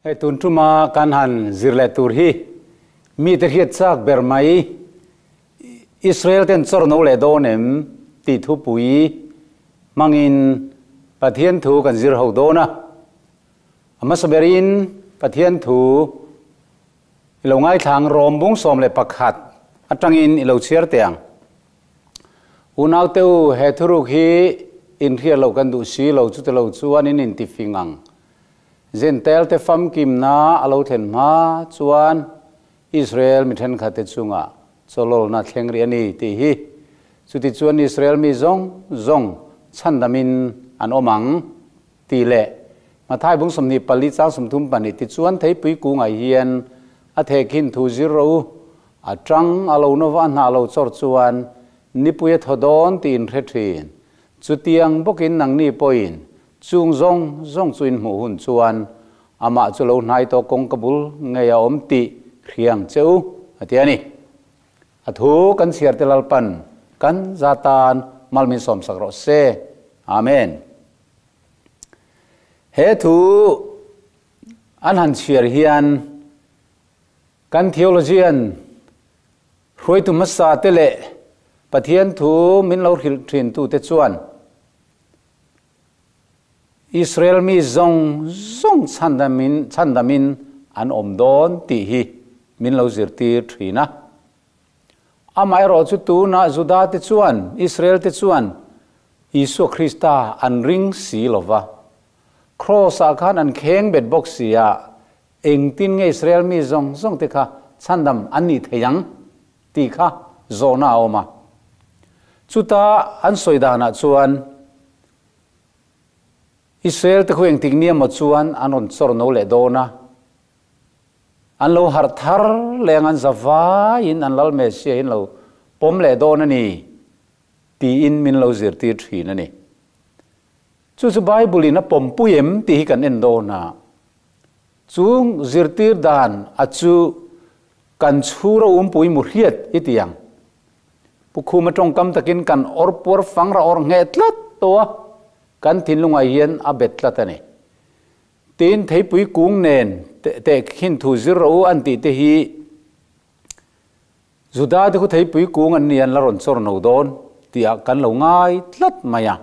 Hei tun tuma kan han zir leh tur hi mite hriat chak ber mai Israel ten chawr no leh dawn em tih thupui hmangin Pathian thu kan zir ho dawn a. A hmasa berin Pathian thu i lo ngaithlang Rom bung 11 atangin i lo chhiar teh ang. Unaute u, he thuruk hi inhriat loh kan duh si lo, chuti lo chuan in intifing ang. Jentail-te famkimna a lo thlen hma chuan Israel mi thenkhatte chungah chawlawlna thleng rih a ni tih hi. Chutichuan Israel mi zawng zawng chhandamin an awm ang tih leh Mathai bung 24 chang 32 tichuan theipui kungah hian a thehkhin thu zir rawh u, A tang a lo nova a hnah lo chawr chuan nipui a thaw dawn tih in hre thin. Chutiang bawkin nangni pawhin chung zawng zawng chu in hmuh hun chuan amah chu lo hnai tawh kawngka bul ngei a awm tih hriang che u, a ti a ni. A thu kan chhiar te Lalpan kan za tan mal min sawmsak rawh se. Amen. He thu an han chhiar hian Kan theologian hruaitu hmasa te leh Pathian thu min lo hrilh thin tu te chuan Israel mi zawng zawng chhandamin an awm dawn tih hi min lo zirtir thin a. Amaherawh chu tunah Juda te chuan, Israel te chuan Isua Krista an ring si lova, Kraws ah khan an kheng bet bawk si a, Engtin nge Israel mi zawng zawng te kha chhandam an nih thei ang tih kha zawhna a awm a. Chuta an sawi danah chuan Israel te khu engtik nia maw chuan an rawn chawr no leh dawn a, an lo harh thar leng an za vaiin an lal Messiah in lo pawm leh dawn a ni tiin min lo zirtir thin a ni. Chu chu Bible in a pawmpui em tih hi kan en dawn a. Chung zirtir dan a chu kan chhur a umpui mu hriat i ti ang. Pu Khuma tawngkam takin kan awr puar fang ra awr ngheh tlat tawh a, kan thinlungah hian a bet tlat a ni. Tin, theipui kung nen teh khin thu zir rawh u an tih te hi Juda te khu theipui kung an ni an la rawn chawr no dawn tih ah kan lo ngai tlat mai a.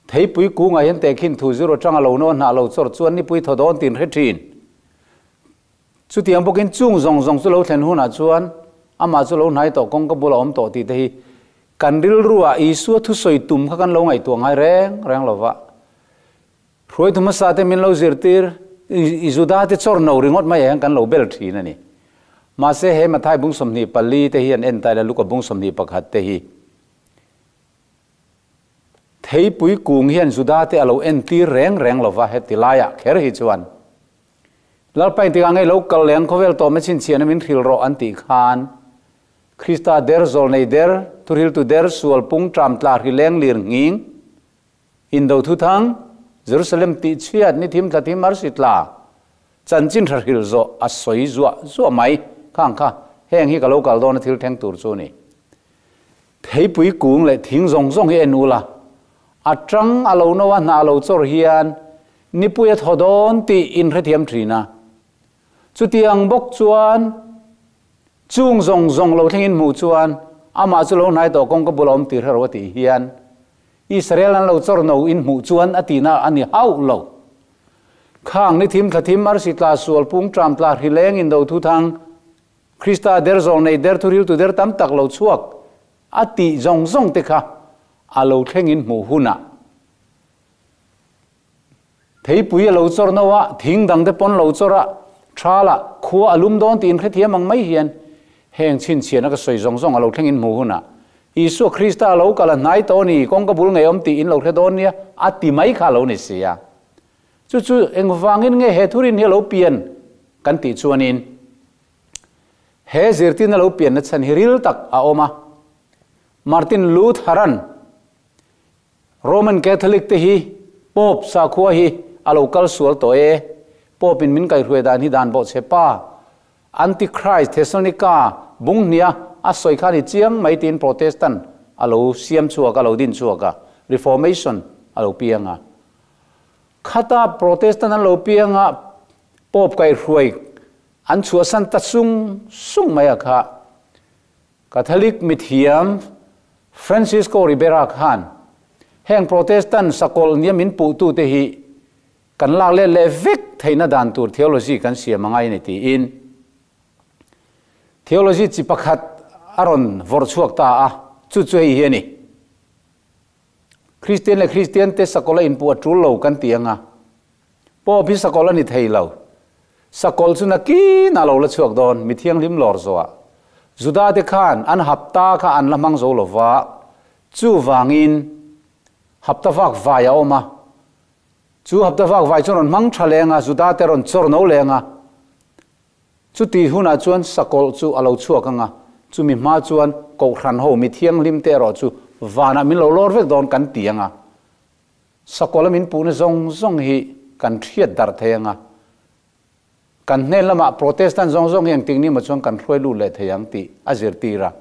Theipui kungah hian tehkhin thu zir atanga lo nawn hnah lo chawr chuan nipui thaw dawn tin hre thin. Chutiang bawkin chung zawng zawng chu lo thlen hunah chuan amah chu lo hnai tawh kawngka bula awm tawh tih te hi kan rilruah Isua thusawi tum kha kan lo ngaihtuah ngai reng reng lova. Hruaitu hmasa te min lo zirtir, i Juda te chawr no ringawt mai ah hian kan lo bel thin a ni. Mahse he Mathai bung 24 te hi an en taila Luka bung 21 te hi theipui kung hian Juda te a lo entir reng reng lova heti laiah kher hi chuan Lalpa engtikah ngei lo kal leng khawvel tawm e chhinchhiahna min hrilh rawh an tih khan Krista der zawlnei der thuhriltu der sual pung tram tla hri leng lir nghing Indo thuthang, Jerusalem tih chhiat ni thim thla thim arsi tla, chanchin tha hril zawh a sawi zuah zuah mai khang kha heng hi ka lo kal dawn a thil thleng tur chu ni. Theipui kung leh thing zawng zawng hi en ula, a tang a lo no a hnah a lo chawr hian nipui a thaw dawn tih in hrethiam thin a. Chutiang bawk chuan Chung zawng zawng lo thlengin hmuh chuan amah chu lo hnai tawh kawngka bula awm tir hero a tih hian Israel an lo chawr no in hmuh chuan a tihna a ni hauh lo. Khang ni thim thla thim arsi tla sual pung tram tla hri leng in do thu thang Krista der zawng nei der thuril tu der tam tak lo chhuak a tih zawng zawng te kha a lo thlengin hmuh hunah Theipui a lo chawr no a, thing dang te pawn lo chawr a, thal a, khua a lum dawn tiin hrethiam ang mai hian heng chhinchhiahna ka sawi zawng zawng a lo thlengin hmuh hunah Isua Krista a lo kal a hnai tawh a ni, kawngka bul ngei awm tih in lo hre dawn nia a ti mai kha a lo ni si a. Chu chu engvangin nge he thurin hi a lo pian kan tih chuanin he zirtirna lo pianna chhan hi ril tak a awm a. Martin Lutheran Roman Catholic te hi Pope sakhua hi a lo kal sual tawh e, Pope in min kaihruai dan hi dan bawh che pa, Antichrist Thessalonica bung hnia a sawi khan i chiang mai tiin Protestant a lo siam chhuak a, lo din chhuak a, Reformation a lo piang a. Khata Protestant an lo piang a, Pope kaihhruai an chhuahsan ta sung sung mai a kha. Catholic mithiam Francisco Ribera khan heng Protestant sakawlh nia min puhtute hi kan lak let leh vek theihna dan tur theology kan siam a ngai a ni tiin theology chi pakhat a rawn vawrh chhuak ta a, chu chu hei hi a ni. Kristian leh Kristian te sakawlh a inpuh a tul lo kan ti anga, Pope hi sakawlh a ni thei lo. Sakawlh chu nakin a lo la chhuak dawn, mi thianghlim lawr zawhah. Juda te khan an hapta kha an la hmang zo lo va, chuvangin hapta vak vai a awm a. Chu hapta vak vai chuan rawn hmang tha leng a, Juda te rawn chawr no leng a. Chuti hunah chuan sakawlh chu a lo chhuak ang a, chumi hma chuan Kohhran ho mi thianghlim te erawh chu vanah min lo lawr vek dawn kan ti ang a. Sakawlh a min puhna zawng zawng hi kan hriat darh thei ang a, kan hnen lamah Protestant zawng zawng hi engtik ni maw chuan kan hruai lut leh thei ang tih a zirtir a.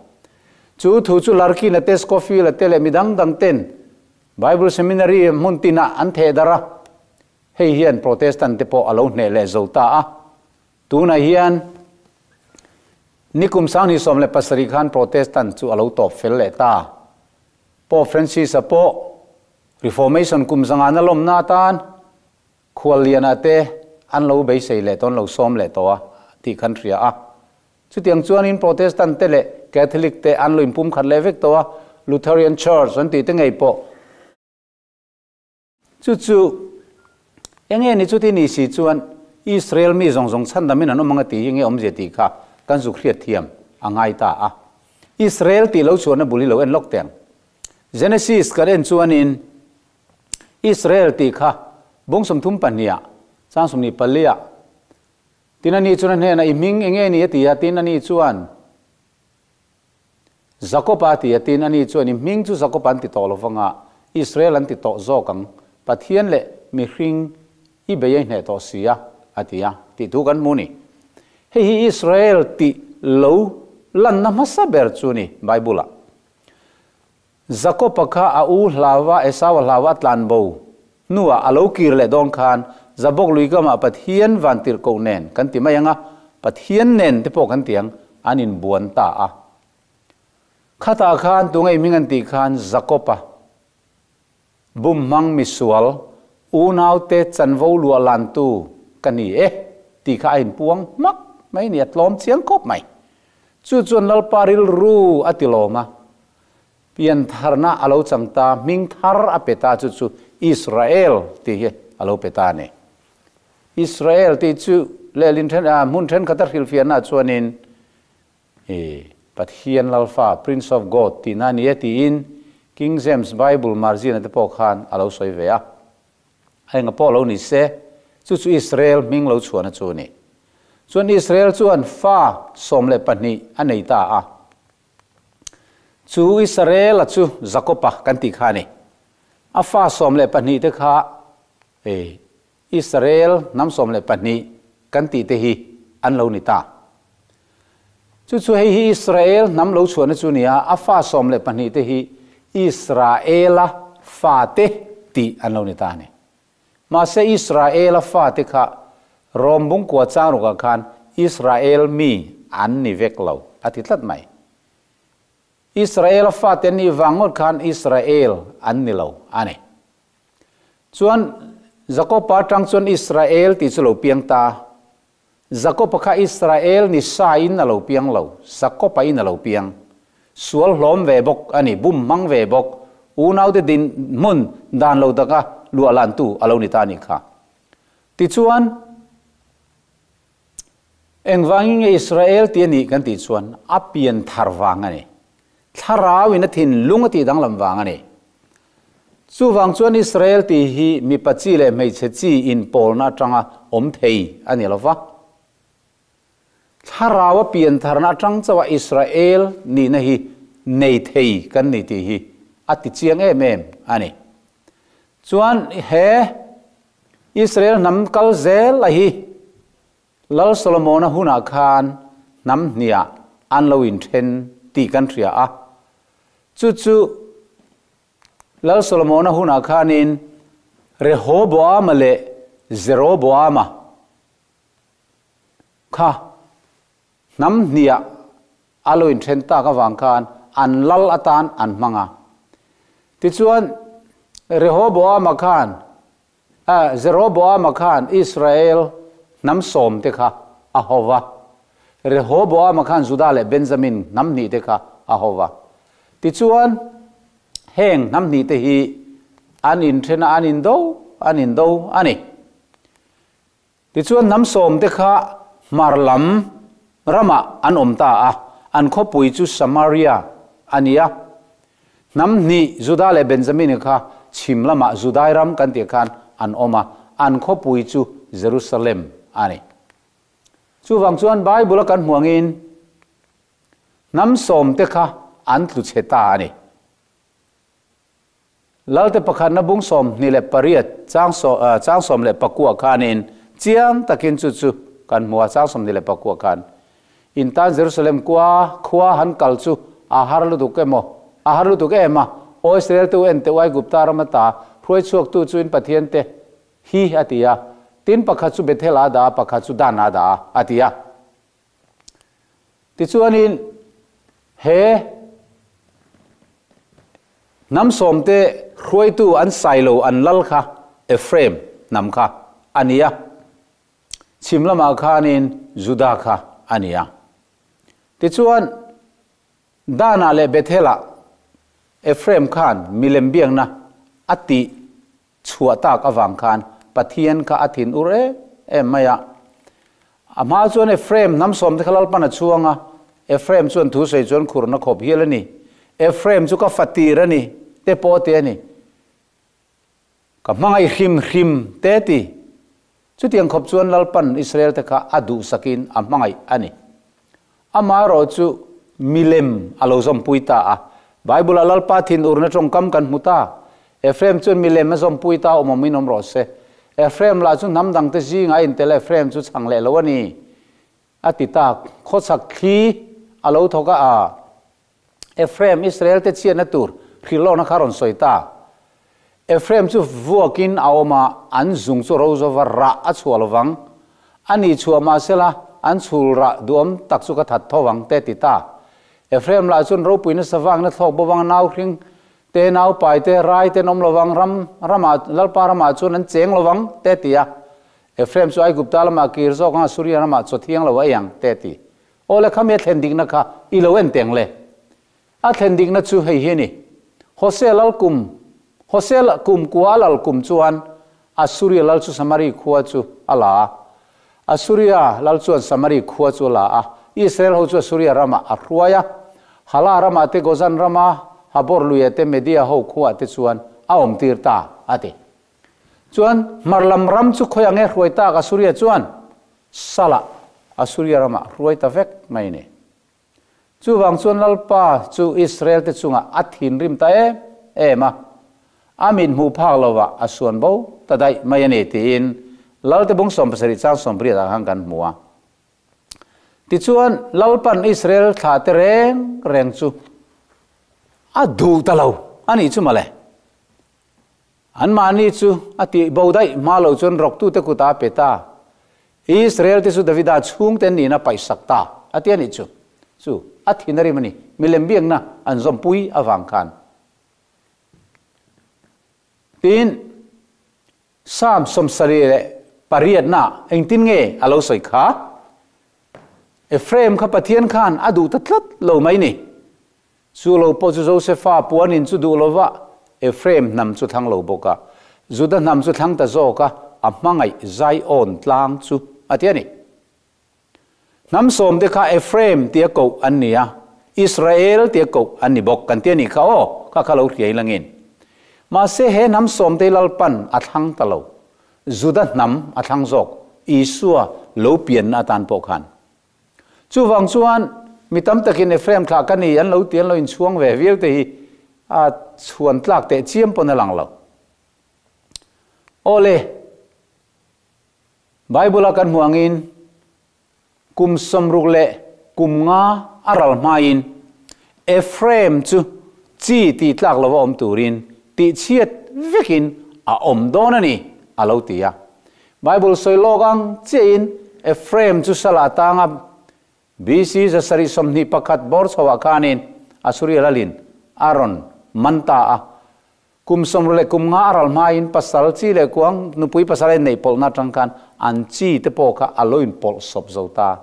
Chu thu chu Larkin-a te, Scofield-a te leh mi dang dang ten Bible Seminary hmun tinah an theh darh a, hei hian Protestant te pawh a lo hneh leh zo ta a. Tunah hian nikum 2017 khan Protestant chu a lo tawp fel leh ta. Pope Francis-a pawh Reformation kum zangana lawmna atan khuallianah te an lo beisei leh tawh, an lo sawm leh tawh a tih khan hria a. Chutiang chuanin Protestant te leh Catholic te an lo inpumkhat leh vek tawh a, Lutheran Church an tih te ngei pawh. Chu chu enge ni chuti ni si chuan Israel mi zawng zawng chhandamin an awm ang a tih hi nge awmzia tih kha kan zuk hriat thiam a ngai ta a. Israel tih lo chhuahna bul hi lo en lawk teh ang. Genesis kan en chuanin Israel tih kha bung 32 ah chang 24 ah tin ani chuan a hnenah i hming enge ni a ti a, tin ani chuan Jakob-a a ti a, tin ani chuan i hming chu Jakob an ti tawh lo vanga Israel an ti tawh zawk ang, Pathian leh mihring i bei a i hneh tawh si a, a ti a, tih thu kan hmu ni. Hei hi Israel tih lo lanna hmasa ber chu ni Bible-ah. Jakob-a kha a u hlauva Esau-a hlauva a tlan bo hnuah a lo kir leh dawn khan Jabok lui kamah Pathian vantirhkoh nen kan ti mai ang a, Pathian nen te pawh kan ti ang, an inbuan ta a. Khatah khan tunge i hming an tih khan Jakob-a bum hmang misual unaute chanvo luah lantu ka ni e tih kha a inpuang hmak mai ni, a tlawm chiang khawp mai. Chu chuan Lalpa rilru a ti lawm a, piantharna a lo chang ta, hming thar a pe ta, chu chu Israel tih hi a lo pe ta a ni. Israel tih chu lehlin then, hmun thenkhat a hrilhfiahnaah chuanin I Pathian Lalfa, Prince of God, tihna a ni e tiin King James Bible margin-a te pawh khan a lo sawi ve a. A enga pawh lo ni se, chu chu Israel hming lo chhuahna chu a ni. Chuan Israel chuan fa 12 a nei ta a. Chu Israel-a chu Jakob-a kan tih kha a ni. A fa 12 te kha i Israel hnam 12 kan tih te hi an lo ni ta. Chu chu hei hi Israel hnam lo chhuahna chu nia, a fa 12 te hi Israela fate tih an lo ni ta a ni. Mahse Israela fate kha Rom bungkua changrukah khan Israel mi an ni vek lo a ti tlat mai. Israela fate an nih vang ngawt khan Israel an ni lo a ni. Chuan Jakoba atang chuan Israel tih chu lo piang ta. Jakoba kha Israel ni sa in a lo piang lo, Jakoba in a lo piang. Sual hlawm ve bawk a ni, bum hmang ve bawk, unaute din hmun dan lo taka luah lantu a lo ni ta a nih kha. Tichuan, engvangin nge Israel tih a nih kan tih chuan a pian thar vang a ni. Thlarau in a thinlung a tih danglam vang a ni. Chuvang chuan Israel tih hi mipa chi leh hmeichhe chi inpawlna atanga awm thei a ni lo va. Thlarau a piantharna atang chauha Israel nihna hi nei thei kan ni tih hi a ti chiang em em a ni. Chuan he Israel hnam kal zel a hi Lal Solomona hunah khan hnam hniah an lo inthen tih kan hria a. Chu chu Lal Solomona hunah khanin Rehoboama leh Jeroboama kha hnam hniah a lo inthen tak avang khan an lal atan an hmang a. Tichuan, Rehoboama khan, Jeroboama khan Israel hnam sawmte kha a ho va, Rehoboama khan Juda leh Benjamin hnam hnihte kha a ho va. Tichuan, heng hnam hnihte hi an inthen a, an indo an indo a ni. Tichuan hnam sawmte kha hmar lam ramah an awm ta a, an khawpui chu Samaria a ni a. Hnam hnih Juda leh Benjamin kha chhim lamah Judai ram kan tih khan an awm a, an khawpui chu Jerusalem a ni. Chuvang chuan Bible-a kan hmuh angin hnam sawmte kha an tlu chhe ta a ni. Lalte pakhatna bung 28 chang chang 19 khanin chiang takin chu chu kan hmu a, chang 29 khan in tan Jerusalem kua khua han kal chu a har lutuk emaw a har lutuk em a, Aw Israel tu en teh Aigupta ram ata hruai chhuak tu chu in Pathian te hi a ti a, tin pakhat chu Bethel ah a dah a, pakhat chu Dan ah a dah a, a ti a. Tichuanin he hnam sawmte hruaitu an sailo an lal kha Ephraim hnam kha a ni a, chhim lamah khanin Juda kha a ni a. Tichuan Danah leh Bethelah Ephraim khan milem biakna a tih chhuah tak avang khan Pathian kha a thin ur em em mai a. A hma chuan Ephraim hnam sawmte kha Lalpan a chhuang a, Ephraim chuan thu sawi chuan khurna khawp hial a ni. Ephraim chu ka fatir a ni, te pawh te a ni. Ka hmangaih hrim hrim te ti. Chutiang khawp chuan Lalpan Israel te kha a duhsakin a hmangaih a ni. Amaherawh chu milem a lo zawmpui ta a. Bible-ah Lalpa thinurna tawngkam kan hmu ta. Ephraim chuan milem a zawmpui ta awm awmin awm rawh se. Ephraim lah chu hnam dangte zingah a intel a, Ephraim chu chhang leh lo a ni, a ti ta. Khawchhak thli a lo thawk a, a Ephraim, Israel te chhiatna tur hrilhlawkna kha a rawn sawi ta. Ephraim chu vuakin a awm a, an zung chu ro zova rah a chhuah lo vang. A ni chhuah mahsela, an chhul rah duhawm tak chu ka that tho vang, te ti ta. Ephraim lah chuan ropuina savangna thlawk bo vang nau hring te, nau pai te, rai te an awm lo vang, ram ramah, Lalpa ramah chuan an cheng lo vang, te ti a. Ephraim chu Aigupta lamah kir zawk ang a, Suria ramah chaw thiang lo a ei ang, te ti. Aw le khami a thlen dikna kha i lo en teng le. A thlen dikna chu hei hi a ni. Hosea lal kum, Hosea kum kua a lal kum chuan Assuria lal chu Samari khua chu a la a. Assuria lal chuan Samari khua chu a la a, Israel ho chu Assuria ramah a hruai a. Hala ramah te, Gozan rama, Habor luia te, Media ho khuaah te chuan a awmtir ta, a ti. Chuan hmar lam ram chu khawi ang e hruai tak Assuria chuan Salah Assuria ramah hruai ta vek mai a ni. Chuvang chuan Lalpa chu Israel te chungah a thinrim ta em em a, a mit hmuh phak lovah a suan bo ta daih mai a ni tiin Lalte bung 70 chang 80 ah khan kan hmu a. Tichuan Lalpan Israel thlah te reng reng chu a duh ta lo a nih chu mawle. Anmahni chu a tih bo daih hma lo chuan rawktute kutah a pe ta. Israel te chu Davida chhungte an nihna paihsak ta a ti a nih chu. Chu a thin a rim a ni. Milem biakna an zawmpui avang khan. Tin, Psalm 78 na engtin nge a lo sawi kha? Ephraim kha Pathian khan a duh ta tlat lo mai ni. Chu lo pawh chu Josefa puanin chu duh lova Ephraim hnam chu thlang lo bawk a, Juda hnam chu thlang ta zawk a, a hmangaih Zion tlang chu a ti a ni. Hnam sawmte kha Ephraim tia koh an ni a, Israel tia koh an ni bawk kan ti a nih kha aw, kha kha lo hriai langin. Mahse he hnam sawmte Lalpan a thlang ta lo, Juda hnam a thlang zawk, Isua lo pianna atan pawh khan. Chuvang chuan mi tam takin Ephraim thlah ka ni an lo ti an lo inchhuang ve viau te hi a chhuan tlak teh chiam pawn a lang lo. Awle, Bible a kan hmuh angin kum 60 leh kum nga a ral hmain Ephraim chu chi tih tlak lova awm turin tihchhiat vekin a awm dawn a ni a lo ti a. Bible sawi lawk ang chiahin Ephraim chu sala atanga BC 721 bawr chhoah khanin Assuria lalin a rawn man ta a. Kum sawmruk leh kum nga a ral hmain pasal chi leh kuang nupui pasal a inneih pawlhna atang khan an chi te pawh kha a lo inpawlh sawp zo ta.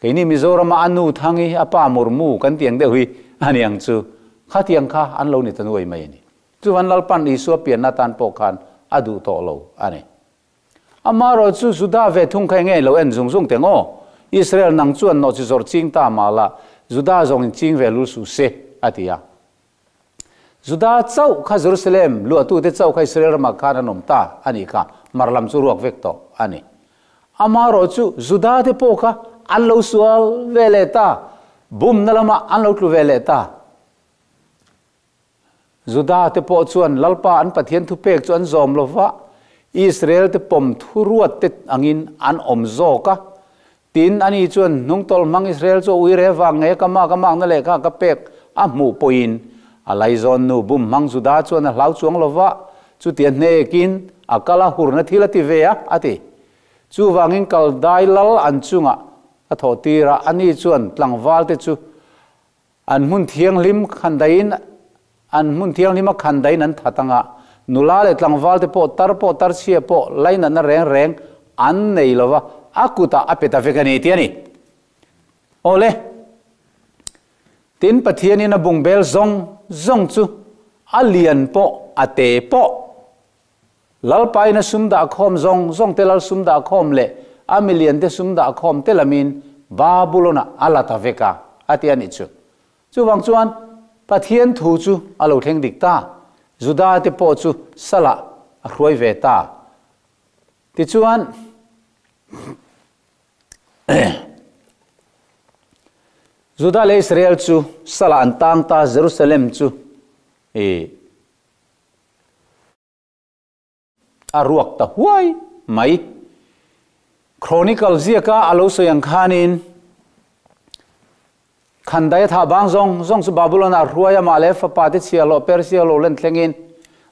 Keini Mizorama a nu Thangi, a pa Murmu kan tih ang deuh hi a ni ang chu. Khatiang kha an lo ni ta nuai mai a ni. Chuvan Lalpan Isua pianna atan pawh khan a duh tawh lo a ni. Amaherawh chu Juda ve thung kha enge lo en zung zung teng aw? Israel nang chuan nawh chi zawrh ching ta mah la, Juda zawng in ching ve lul suh se, a ti a. Juda chauh kha Jerusalem luahtute chauh kha Israel ramah khan an awm ta a nih kha, mar lam chu ruak vek tawh a ni. Amaherawh chu Juda te pawh kha an lo sual ve leh ta, bumna lamah an lo tlu ve leh ta. Juda te pawh chuan Lalpa an Pathian thupek chu an zawm lo va, Israel te pawm thuruat te angin an awm zawk a. Tin, ani chuan hnungtawlh hmang Israel chu a ui re vang nge ka mak a makna lehkha ka pek a hmuh pawhin a laizawn nu bum hmang Juda chuan a hlau chuang lo va, chutia hnekin a kal a hurna thil a ti ve a, a ti. Chuvangin Kaldai lal an chungah a thawh tir a, ani chuan tlangval te chu An hmun thianghlim khandaiin an hmun thianghlima khandaiin an that anga, nula leh tlangval te pawh tar pawh tar chhia pawh lainatna reng reng an nei lova, a kutah a pe ta vek a ni tih a ni. Awle, tin Pathianin a bungbel zawng zawng chu a lian pawh a te pawh Lalpain a sum dah khawm zawng zawng te lal sum dah khawm leh a milian te sum dah khawm te lamin Babulon-ah a la ta vek a, a ti a nih chu. Chuvang chuan Pathian thu chu a lo thleng dik ta, Juda te pawh chu salah a hruai ve ta. Tichuan, Juda leh Israel chu salah an tang ta, Jerusalem chu i. A ruak ta huai mai. Chronicle ziaka a lo sawi ang khanin Khandai a thah bang zawng zawng chu Babylon ah hruai a mah leh fapa te chhia hlawh Persia lo len thlengin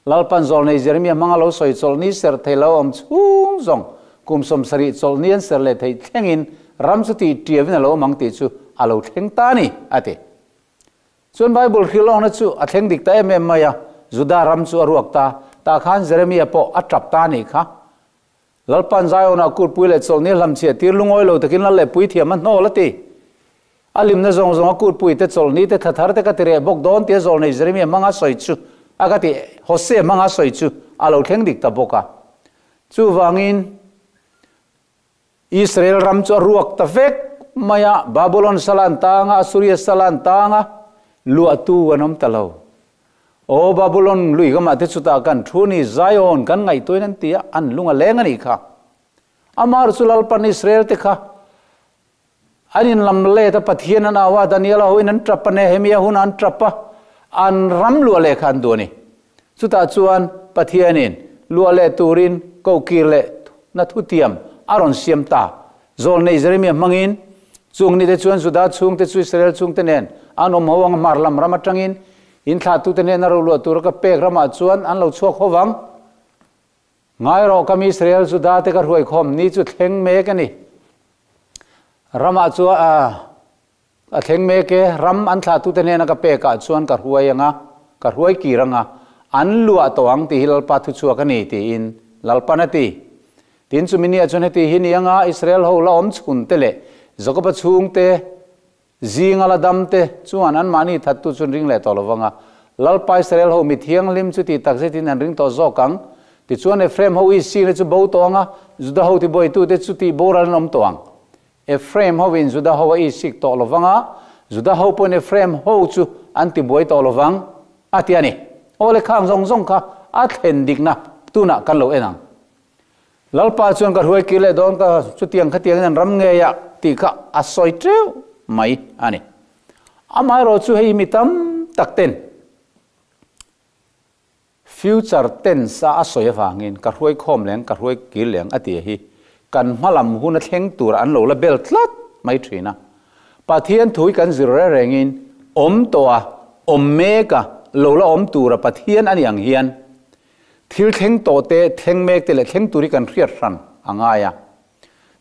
Lalpan zawlnei Jeremia hmanga lo sawi chawlhni ser thei lo awm chhung zawng kum 70 chawlhni an ser leh theih thlengin ram chu tih tiavin a lo awm ang tih chu a lo thleng ta a ni, a ti. Chuan Bible hrilh awkna chu a thleng dik ta em em mai a, Juda ram chu a ruak ta, tah khan Jeremia pawh a tap ta a nih kha. Lalpan Zion-ah kurpui leh chawlhni a hlamchhiah tir lungawi lo takin lal leh puithiam a hnawl a ti. A limna zawng zawng a kurpui te, chawlhni te, thlathar te ka ti reh bawk dawn tia zawlnei Jeremia hmanga sawi chu a ka ti, Hosea hmanga sawi chu a lo thleng dik ta bawk a. Chuvangin. Israel ram chu a ruak ta vek mai a, Babylon sal an tang a, Assuria sal an tang a, luahtu an awm ta lo. Aw Babylon lui kamah te chutah kan thu ni, Zion kan ngaihtuahin an ti a, an lung a leng a nih kha. Amar chu Lalpan Israel te kha an inlam let a, Pathian an au a, Daniela hoin an tap a, Nehemia hunah an tap a, an ram luah leh kha an duh a ni. Chutah chuan Pathianin luah leh turin kohkir leh na thutiam a rawn siam ta. Zawlnei Jeremia hmangin, Chung nite chuan Juda chhungte chu Israel chhungte nen an awm ho ang, hmar lam ram atangin in thlahtute hnena roluah tura ka pek ramah chuan an lo chhuak ho vang. Ngai rawh, ka mi Israel Juda te ka hruaikhawm ni chu thleng mek a ni. Ramah chuan A thleng mek e, ram an thlahtute hnena ka pekah chuan ka hruai ang a, ka hruai kir ang a, an luah tawh ang tih hi Lalpa thuchhuak a ni, tiin Lalpan a ti. Tin, chumi nia chuan heti hi ni anga Israel ho la awm chhunte leh Jakoba chhungte zinga la damte chuan anmahni thattu chu an ring leh tawh lo vang a, Lalpa Israel ho mi thianghlim chu tih tak zetin an ring tawh zawk ang. Tichuan Ephraim ho Isine chu bo tawh ang a, Juda ho tibuaitute chu tih boral an awm tawh ang. Ephraim hovin Juda ho a isik tawh lo vang a, Juda ho pawhin Ephraim ho chu an tibuai tawh lo vang, a ti a ni. Aw le khang zawng zawng kha a thlen dikna tunah kan lo en ang. Lalpa chuan ka hruai kir leh dawn ka chutiang khatiangin an ram ngei a tih kha a sawi teuh mai a ni. Amaherawh chu hei mi tam tak ten Future tense a a sawi avangin ka hruai khawm leng, ka hruai kir leng a ti hi kan hma lam hun a thleng tur an lo la bel tlat mai thin a. Pathian thu hi kan zir reng rengin awm tawh a, awm mek a, lo la awm tur a Pathian a ni ang hian thil thleng tawh te, thleng mek te leh thleng tur hi kan hriat hran a ngai a.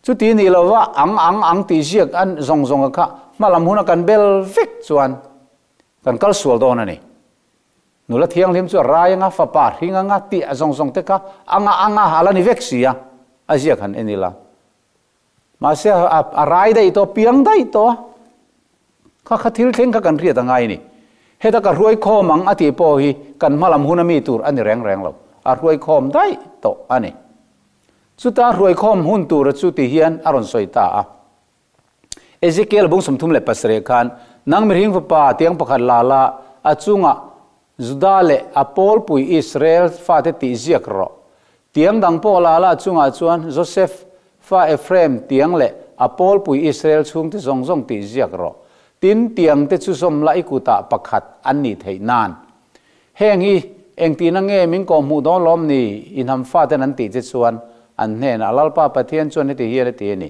Chuti ni lova ang ang ang tih ziak an zawng zawnga kha hmalam huna kan bel vek chuan kan kal sual dawn a ni. Nula thianghlim chu a rai anga, fapa hring anga tih a zawng zawng te kha anga anga a la ni vek si a, a ziak han en ila. Mahse a rai daih tawh, piang daih tawh a, kha kha thil thleng kha kan hriat a ngai a ni. Heta ka hruai khawm ang a tih pawh hi kan hmalam hun a mi tur a ni reng reng lo, a hruai khawm daih tawh a ni. Chuta hruai khawm hun tura chu ti hian a rawn sawi ta a. Ezekiel bung 37 khan, Nang mihring fapa tiang pakhat la la, a chungah Juda leh a pawlpui Israel fate tih ziak rawh. Tiang dang pawh la la, a chungah chuan Josef fa Ephraim tiang leh a pawlpui Israel chhungte zawng zawng tih ziak rawh. Tin, tiangte chu zawm la i kutah pakhat an nih theih nan. Heng hi engtihna nge min kawhhmuh dawn lawm ni? I hnam faten an tih che chuan an hnenah Lalpa Pathian chuan heti hian a ti a ni,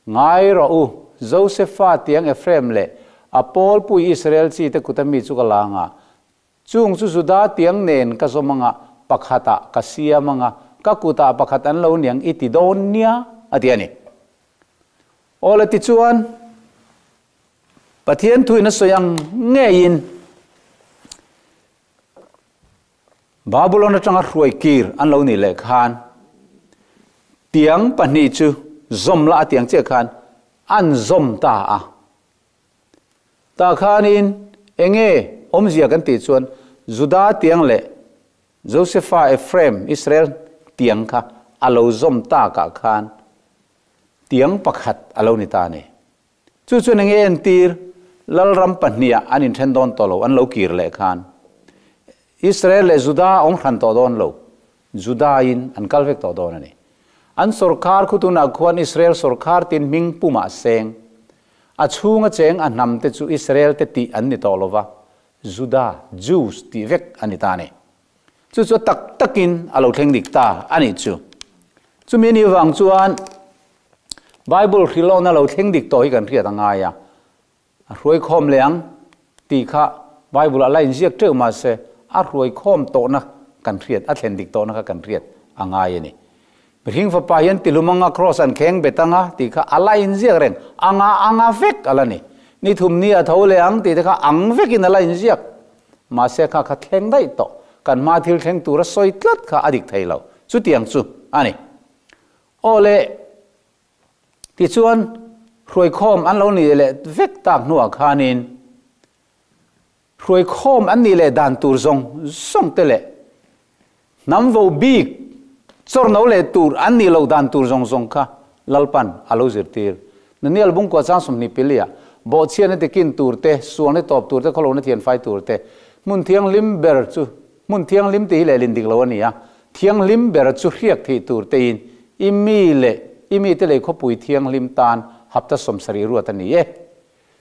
Ngai rawh u, Josefa tiang Ephraim leh a pawlpui Israel chi te kuta mi chu ka la anga, chung chu Juda tiang nen ka zawm anga, pakhatah ka siam anga, ka kutah pakhat an lo niang i ti dawn nia, a ti a ni. Awle tichuan, Pathian thuin a sawi ang ngeiin Babulon atanga hruai kir an lo nih leh khan tiang pahnih chu zawm la a tiang chiah khan an zawm ta a. Tah khanin enge awmzia kan tih chuan Juda tiang leh Josefa Ephraim Israel tiang kha a lo zawm takah khan tiang pakhat a lo ni ta a ni. Chu chuan enge entir, Lalram pahniha an inthen dawn tawh lo, an lo kir leh khan. Israel leh Juda awm hran tawh dawn lo, Juda-in an kal vek tawh dawn a ni. An sawrkar khu tunah khuan Israel sawrkar tin hming pumah seng. A chhunga cheng a hnam te chu Israel te tih an ni tawh lo va, Juda, Jews, tih vek a ni ta a ni. Chu chu tak takin a lo thleng dik ta a nih chu. Chumi ni vang chuan Bible hrilhawkna lo thleng dik tawh hi kan hriat a ngai a. A hruai khawm leh ang tih kha Bible ah la inziak teuh mahse a hruai khawm tawhna kan hriat, a thlen dik tawhna kha kan hriat a ngai a ni. Mihring fapa hian tilum anga cross an kheng bet anga tih kha a la inziak reng, anga anga vek a la ni. Ni thum ni a tho leh ang tih te kha ang vekin a la inziak. Mahse kha kha thleng daih tawh, kan hma thil thleng tura sawi tlat kha a dik thei lo. Chutiang chu a ni. Aw le, tichuan hruaikhawm an lo nih leh vek tak hnuah khanin hruaikhawm an nih leh dan tur zawng zawng te leh hnam vo bik chawrno leh tur an nih loh dan tur zawng zawng kha Lalpan a lo zirtir. Daniel Bungkua chang 20 pilia, Bawhchhiatna tikin tur te, sualna tawp tur te, khawlohna thianfai tur te, hmun thianghlim ber chu, hmun thianghlim tih hi lehlin dik lo a ni a, thianghlim ber chu hriak thih tur tein i mi leh i mite lei khawpui thianghlim tan hapta 70 ruat a ni e.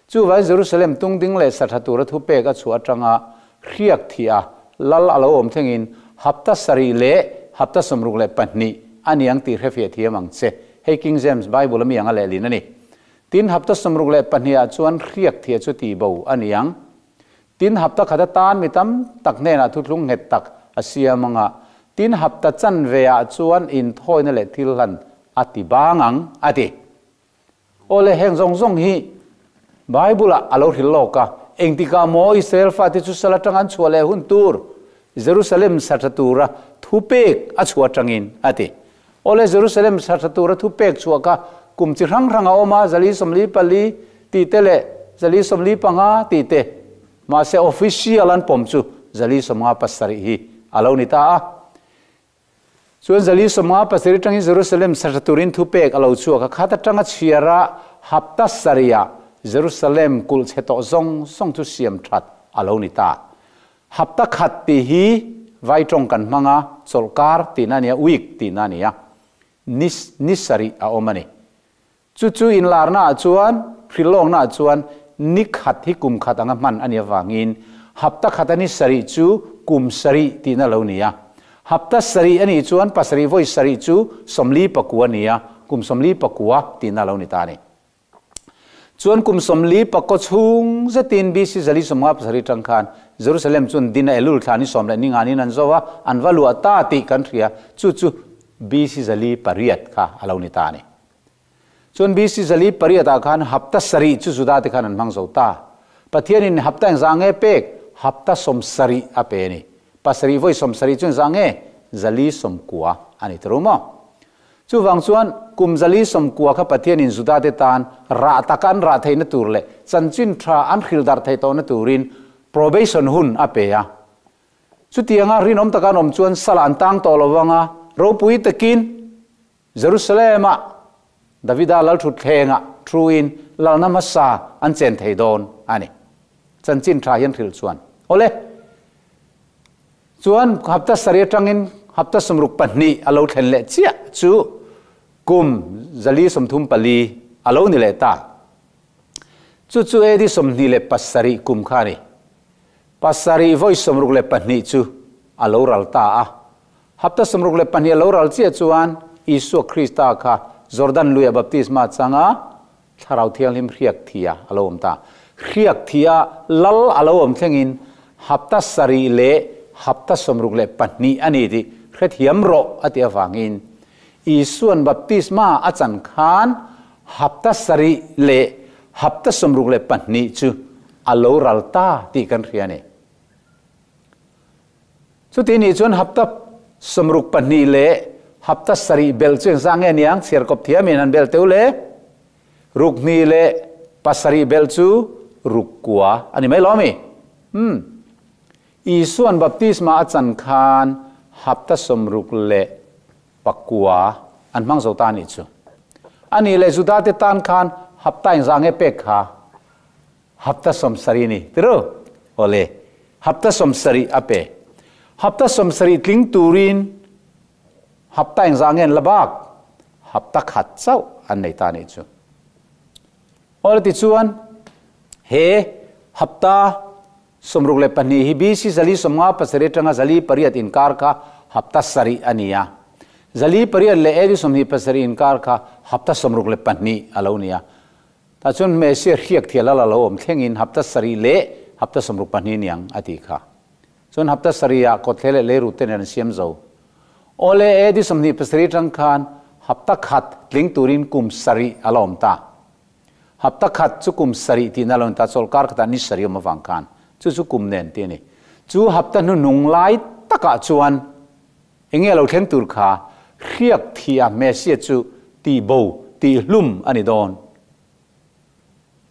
Chuvangin Jerusalem tungding leh sa tha tura thupek a chhuah atanga hriak thih a, lal a lo awm thlengin hapta sarih leh hapta 62 a ni ang tih hrefiah thiam ang che. Hei King James Bible a mi anga lehlin a ni. Tin, hapta 62 ah chuan hriak thih chu tih bo a ni ang. Tin, hapta khat atan mi tam tak hnenah thuthlung nghet tak a siam anga, tin, hapta chanve ah chuan inthawina leh thil hlan a ti bang ang, a ti. Aw le, heng zawng zawng hi Bible-ah a lo hrilh lawk a, engtikah maw Israel fate chu sal atanga an chhuah leh hun tur Jerusalem sa tha tura thupek a chhuah atangin, a ti. Aw le, Jerusalem sa tha tura thupek chhuah kha kum chi hrang hrang a awm a, 444 tih te leh 445 tih te, mahse official an pawm chu 457 hi a lo ni ta a. Chuan 457 atangin Jerusalem sahla turin thupek a lo chhuak a, khat atanga chhiara hapta sarihah Jerusalem kulh chhe tawh zawng zawng chu siam that a lo ni ta. Hapta khat tih hi vai tawng kan hmang a, chawlhkar tihna a ni a, week tihna a ni a, ni ni sarih a awm a ni. Chu chu inlarnaah chuan, hrilhlawknaah chuan ni khat hi kum khat anga hman a nih avangin hapta khat a ni sarih chu kum sarih tihna lo ni a. Hapta sarih a nih chuan pasarih vawi sarih chu 44 a ni a, kum 44 tihna lo ni ta a ni. Chuan kum 49 chhung zetin BC 457 tang khan Jerusalem chuan din a Elul thla ni sawm leh ni nganin an zo a, an va luah ta tih kan hria, chu chu BC 408 kha a lo ni ta a ni. Chuan BC 408 ah khan hapta sarih chu Juda te khan an hmang zo ta. Pathianin hapta engzah nge pek? Hapta 70 a pe a ni. Pasarih vawi 70 chu engzah nge? 490 a ni ta ru maw? Chuvang chuan kum 490 kha Pathianin Juda te tan rah taka an rah theihna tur leh chanchin tha an hrilh darh theih tawhna turin probation hun a pe a. Chutianga rinawm taka an awm chuan sala an tang tawh lo vang a, ropui takin Jerusalem-ah Davida lalthutthlengah thuin lalna hmasa an chen thei dawn a ni. Chanchin tha hian hrilh chuan, Awle! Chuan hapta sarih atangin hapta 62 a lo thlen leh chiah chu kum 434 a lo ni leh ta. Chu chu AD 27 kum kha a ni. Pasarih vawi 62 chu a lo ral ta a. Hapta 62 a lo ral chiah chuan Isua Krista kha Jordan luia baptisma changa Thlarau Thianghlim hriak thia a lo awm ta. Hriak thia lal a lo awm thlengin hapta sarih leh hapta 62 a ni tih hrethiam rawh a tih avangin Isuan baptisma a chan khan hapta sarih leh hapta 62 chu a lo ral ta tih kan hria a ni. Chuti nih chuan hapta 62 leh hapta sarih belh chu engzah nge niang chhiar kawp thiamin han belh teuh le? Ruk hnih leh pasarih belh chu ruk kua a ni mai lo ami? Umm. Isuan baptisma a chan khan hapta 69 an hmang zo ta nih chu. A nih leh Juda te tan khan hapta engzah nge pek kha? Hapta 70 ni tiru? Awle, hapta 70 a pe. Hapta 70 tling turin hapta engzah nge an la bak? Hapta khat chauh an nei ta nih chu. Awle tichuan he hapta 62 hi BC 457 atanga 408 inkar kha hapta sarih a ni a. 408 leh AD 27 inkar kha hapta 62 a lo ni a. Tah chuan Messiah hriak thial a la lo awm thlengin hapta sarih leh hapta 62 niang a tih kha. Chuan hapta sarihah kawthle leh leirut te nen an siam zo. Awle AD 27 atang khan hapta khat tling turin kum sarih a la awm ta. Hapta khat chu kum sarih tihna a lo ni ta, chawlhkar khatah ni sarih awm avang khan chu chu kum nen tih a ni. Chu hapta hnuhnung lai takah chuan enge a lo thleng tur kha hriak thih a Messiah chu tih bo, tih hlum a ni dawn.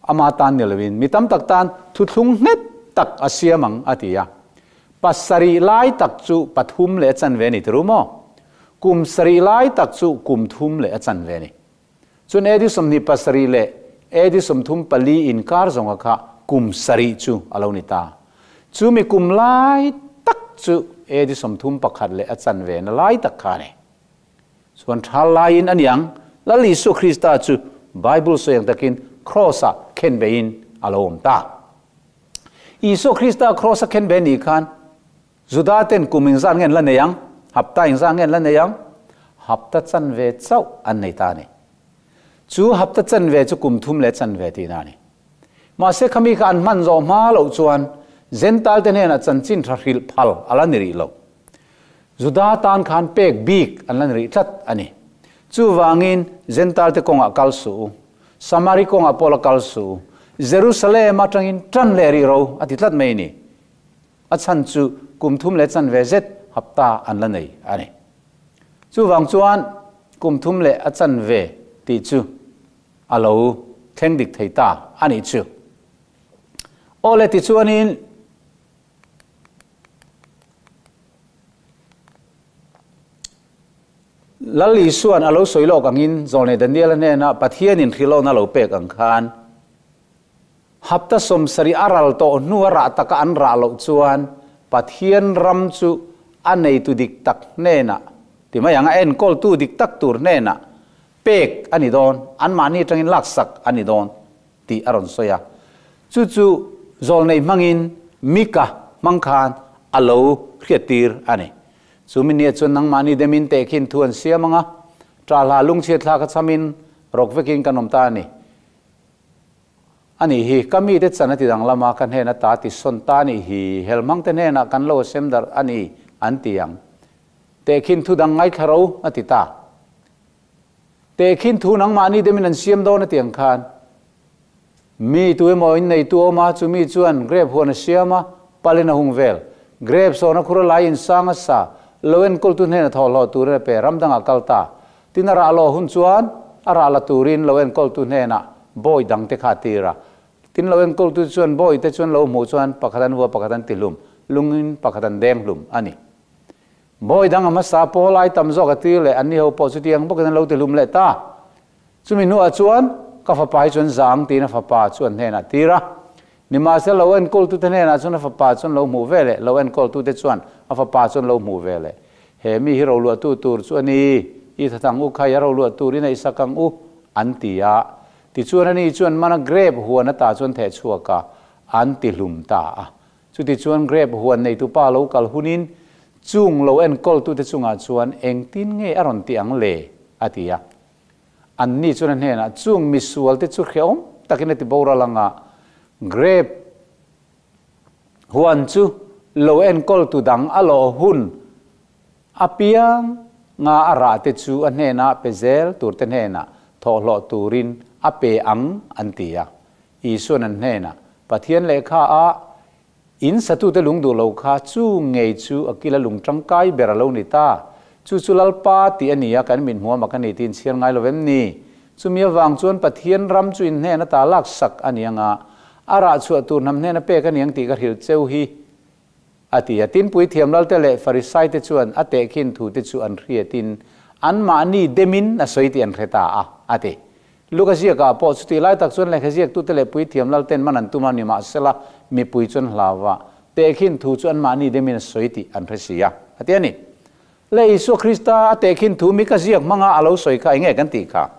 Ama tan ni loin mi tam tak tan thuthlung nghet tak a siam ang a ti a. Pasarih lai tak chu pathum leh a chanve a ni tiru maw? Kum sarih lai tak chu kum thum leh a chanve a ni. Chuan AD 27 leh AD 34 inkar zawnga kha kum sarih chu a lo ni ta. Chu mi kum lai tak chu AD 31 leh a chanve na lai tak kha a ni. Chuan tha laiin a niang, Lal Isua Krista chu Bible sawi ang takin Kraws-ah khen bein a lo awm ta. Isua Krista Kraws-a khen be nih khan Juda ten kum engzat nge an la nei ang? Hapta engzat nge an la nei ang? Hapta chanve chauh an nei ta a ni. Chu hapta chanve chu kum thum leh chanve tihna a ni. Mahse khami kha an hman zawh hma loh chuan Gentile te hnenah chanchin tha hrilh phal a la ni rih lo. Juda tan khan pek bik an la ni rih tlat a ni. Chuvangin Gentile te kawngah kal suh u, Samari kawngah pawh la kal suh u, Jerusalem atangin tan leh rih ro a ti tlat mai a ni. A chhan chu kum thum leh chanve zet hapta an la nei a ni. Chuvang chuan kum thum leh a chanve tih chu a lo thleng dik thei ta a nih chu. Awle tichuanin Lal Isuan a lo sawi lawk angin Zawlnei Daniela hnena Pathianin hrilhawna lo pek ang khan hapta 70 a ral tawh hnu a rah taka an rah loh chuan Pathian ram chu a neitu dik tak hnenah ti mai ang a enkawltu dik tak tur hnenah pek a ni dawn, anmahni atangin laksak a ni dawn tih a rawn sawi a. Chu chu Zawlnei hmangin Mika hmang khan a lo hriattir a ni. Chu mi nia chuan nangmahni demin tehkhin thu an siam ang a, ṭahla lungchhiat thla kha chhamin rawk vekin kan awm ta a ni. A nih hi, ka mite chan a ti danglam a, ka hnena ta ti sawn ta a nih hi, helhmangte hnenah kan lo sem darh a ni an ti ang. Tehkhin thu dang ngaithla ro a ti ta. Tehkhin thu nangmahni demin an siam dawn a tiang khan mi tu emaw in neitu a awm a, chumi chuan grape huan a siam a, palin a hung vel. Grape sawna khur a lai in sang a sa, lo enkawltu hnena thawhhlawh turin a pe, ram dangah kal ta. Tin a rah lawh hun chuan a rah la turin lo enkawltu hnenah bawi dangte kha a tir a. Tin lo enkawltu chuan bawite chuan lo hmuh chuan pakhat an vua pakhat an ti hlum, lungin pakhat an deng hlum a ni. Bawi dang a hmasa pawl ai tam zawk a tir leh anni ho pawh chutiang bawkin an lo ti hlum leh ta. Chumi hnuah chuan ka fapa hi chuan zang tiin a fapa chu an hnenah a tir a. Nimahsela lo enkawltute hnenah chuan a fapa chuan lo hmuh ve leh, lo enkawltute chuan a fapa chuan lo hmuh ve leh. He mi hi roluahtu tur chu a ni, i thatang u khai a roluah tur in a i sak ang u, an ti a. Tichuan ani chuan mana grape huan ata chuan theh chhuak a, an ti hlum ta a. Chutichuan grape huan neitupa lo kal hunin chung lo enkawltute chungah chuan engtin nge a rawn ti ang le? a ti a. Anni chuan a hnenah, Chung misualte chu hrehawm takin a ti boral anga grape huan chu lo enkawltu dang a lawh hun apiang nga a rahte chu a hnenah pe zel turte hnenah thawhhlawh turin a pe ang, an ti a. Isuan an hnenah, Pathian lehkha a in satute lung duh lo kha chu ngei chu a kila lung tangkai ber a lo ni ta. Chu chu Lalpa tih a ni a, kan min hmuam a ka ni tiin chhiar ngai lo vem ni? Chumi avang chuan Pathian ram chu in hnen ata lak sak a ni anga, a rah chhuah tur hnam hnena pek a ni ang tih ka hrilh cheu hi, a ti a. Tinpui thiamlalte leh Farisaite chuan a tehkhin thute chu an hriatin anmahni demin a sawi tih an hre ta a, a ti. Luka ziakah pawh chutih lai tak chuan lehkha ziaktute leh puithiam lalten man an tum a, nimahsela mipui chuan hlau a, tehkhin thu chu anmahni demin a sawi tih an hre si a, a ti a ni. Le Isua Krista a tehkhin thu mi ka ziak hmanga a lo sawi kha eng nge kan tih kha?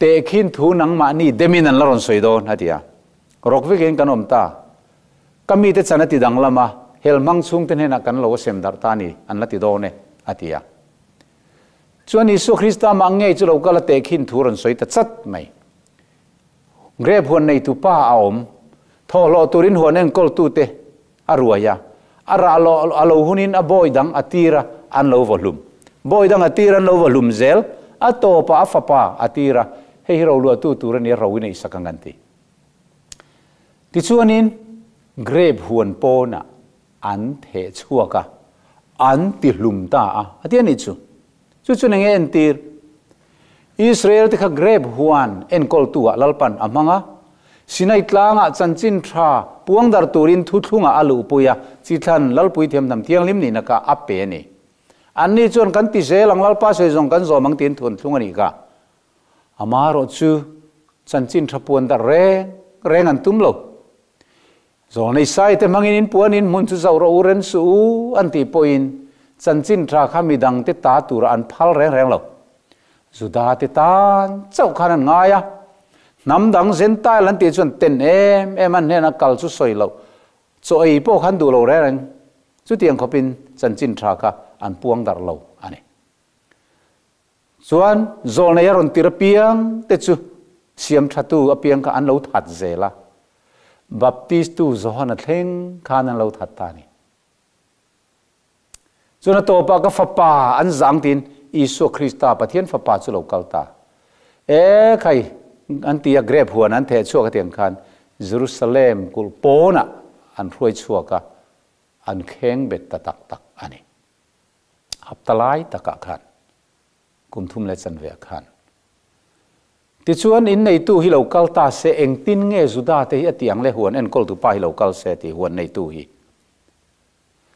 Tehkhin thu nangmahni demin an la rawn sawi dawn, a ti a. Rawk vekin kan awm ta. Ka mite chan a ti danglam a, hel hmang chhungte hnenah kan lo a sem darh ta a ni, an la ti dawn e, a ti a. Chuan Isua Krista mah ngei chu lo kal a tehkhin thu rawn sawi ta chat mai. Grape huan neitu pa a awm. Thawhhlawh turin huan enkawltute a ruai a. A rah lawh a lo hunin a bawi dang a tir a, an lo vaw hlum. Bawi dang a tir an lo vaw hlum zel. A tawpah a fapa a tir a, hei hi roluahtu tur a ni a, ro in a isak ang an ti. Tichuanin grape huan pawnah an theh chhuak a, an ti hlum ta a, a ti a nih chu. Chu chu nenge entir? Israel te kha grape huan enkawltu ah Lalpan a hmang a, Sinai tlangah chanchin tha puangdar turin thuthlungah a luhpui a, chithlan Lalpui thiamhnam thianghlim nihna kha a pe a ni. Anni chuan kan ti zel ang Lalpa sawi zawng kan zawm ang tiin thuanthlung a nih kha. Amaherawh chu chanchin tha puandar reng reng an tum lo. Zawlnei saite hmangin in puanin hmun chu zoh rawh u ren suh u an tih pawhin chanchin tha kha midangte ta tura an phal reng reng lo. Judate tan chauh khan an ngai a, hnam dang Gentile an tih chuan ten em em an hnena kal chu sawi loh, chaw ei pawh khan duh lo reng reng. Chutiang khawpin chanchin tha kha an puang darh lo a ni. Chuan zawlnei a rawn tir apiang te chu siam thatu apiang kha an lo that zel a, Baptistu Johana thleng khan an lo that ta a ni. Chuan a tawpah ka fapa an zang tiin Isua Krista Pathian fapa chu lo kal ta. E khai an ti a grape huan an theh chhuak atiang khan Jerusalem kulh pawnah an hruai chhuak a, an kheng bet ta tak tak a ni. Hapta lai takah khan, kum thum leh chanve ah khan. Tichuan, in neitu hi lo kal ta se, engtin nge Juda te hi a tih ang le huan enkawltu pa hi lo kal se tih huan neitu hi.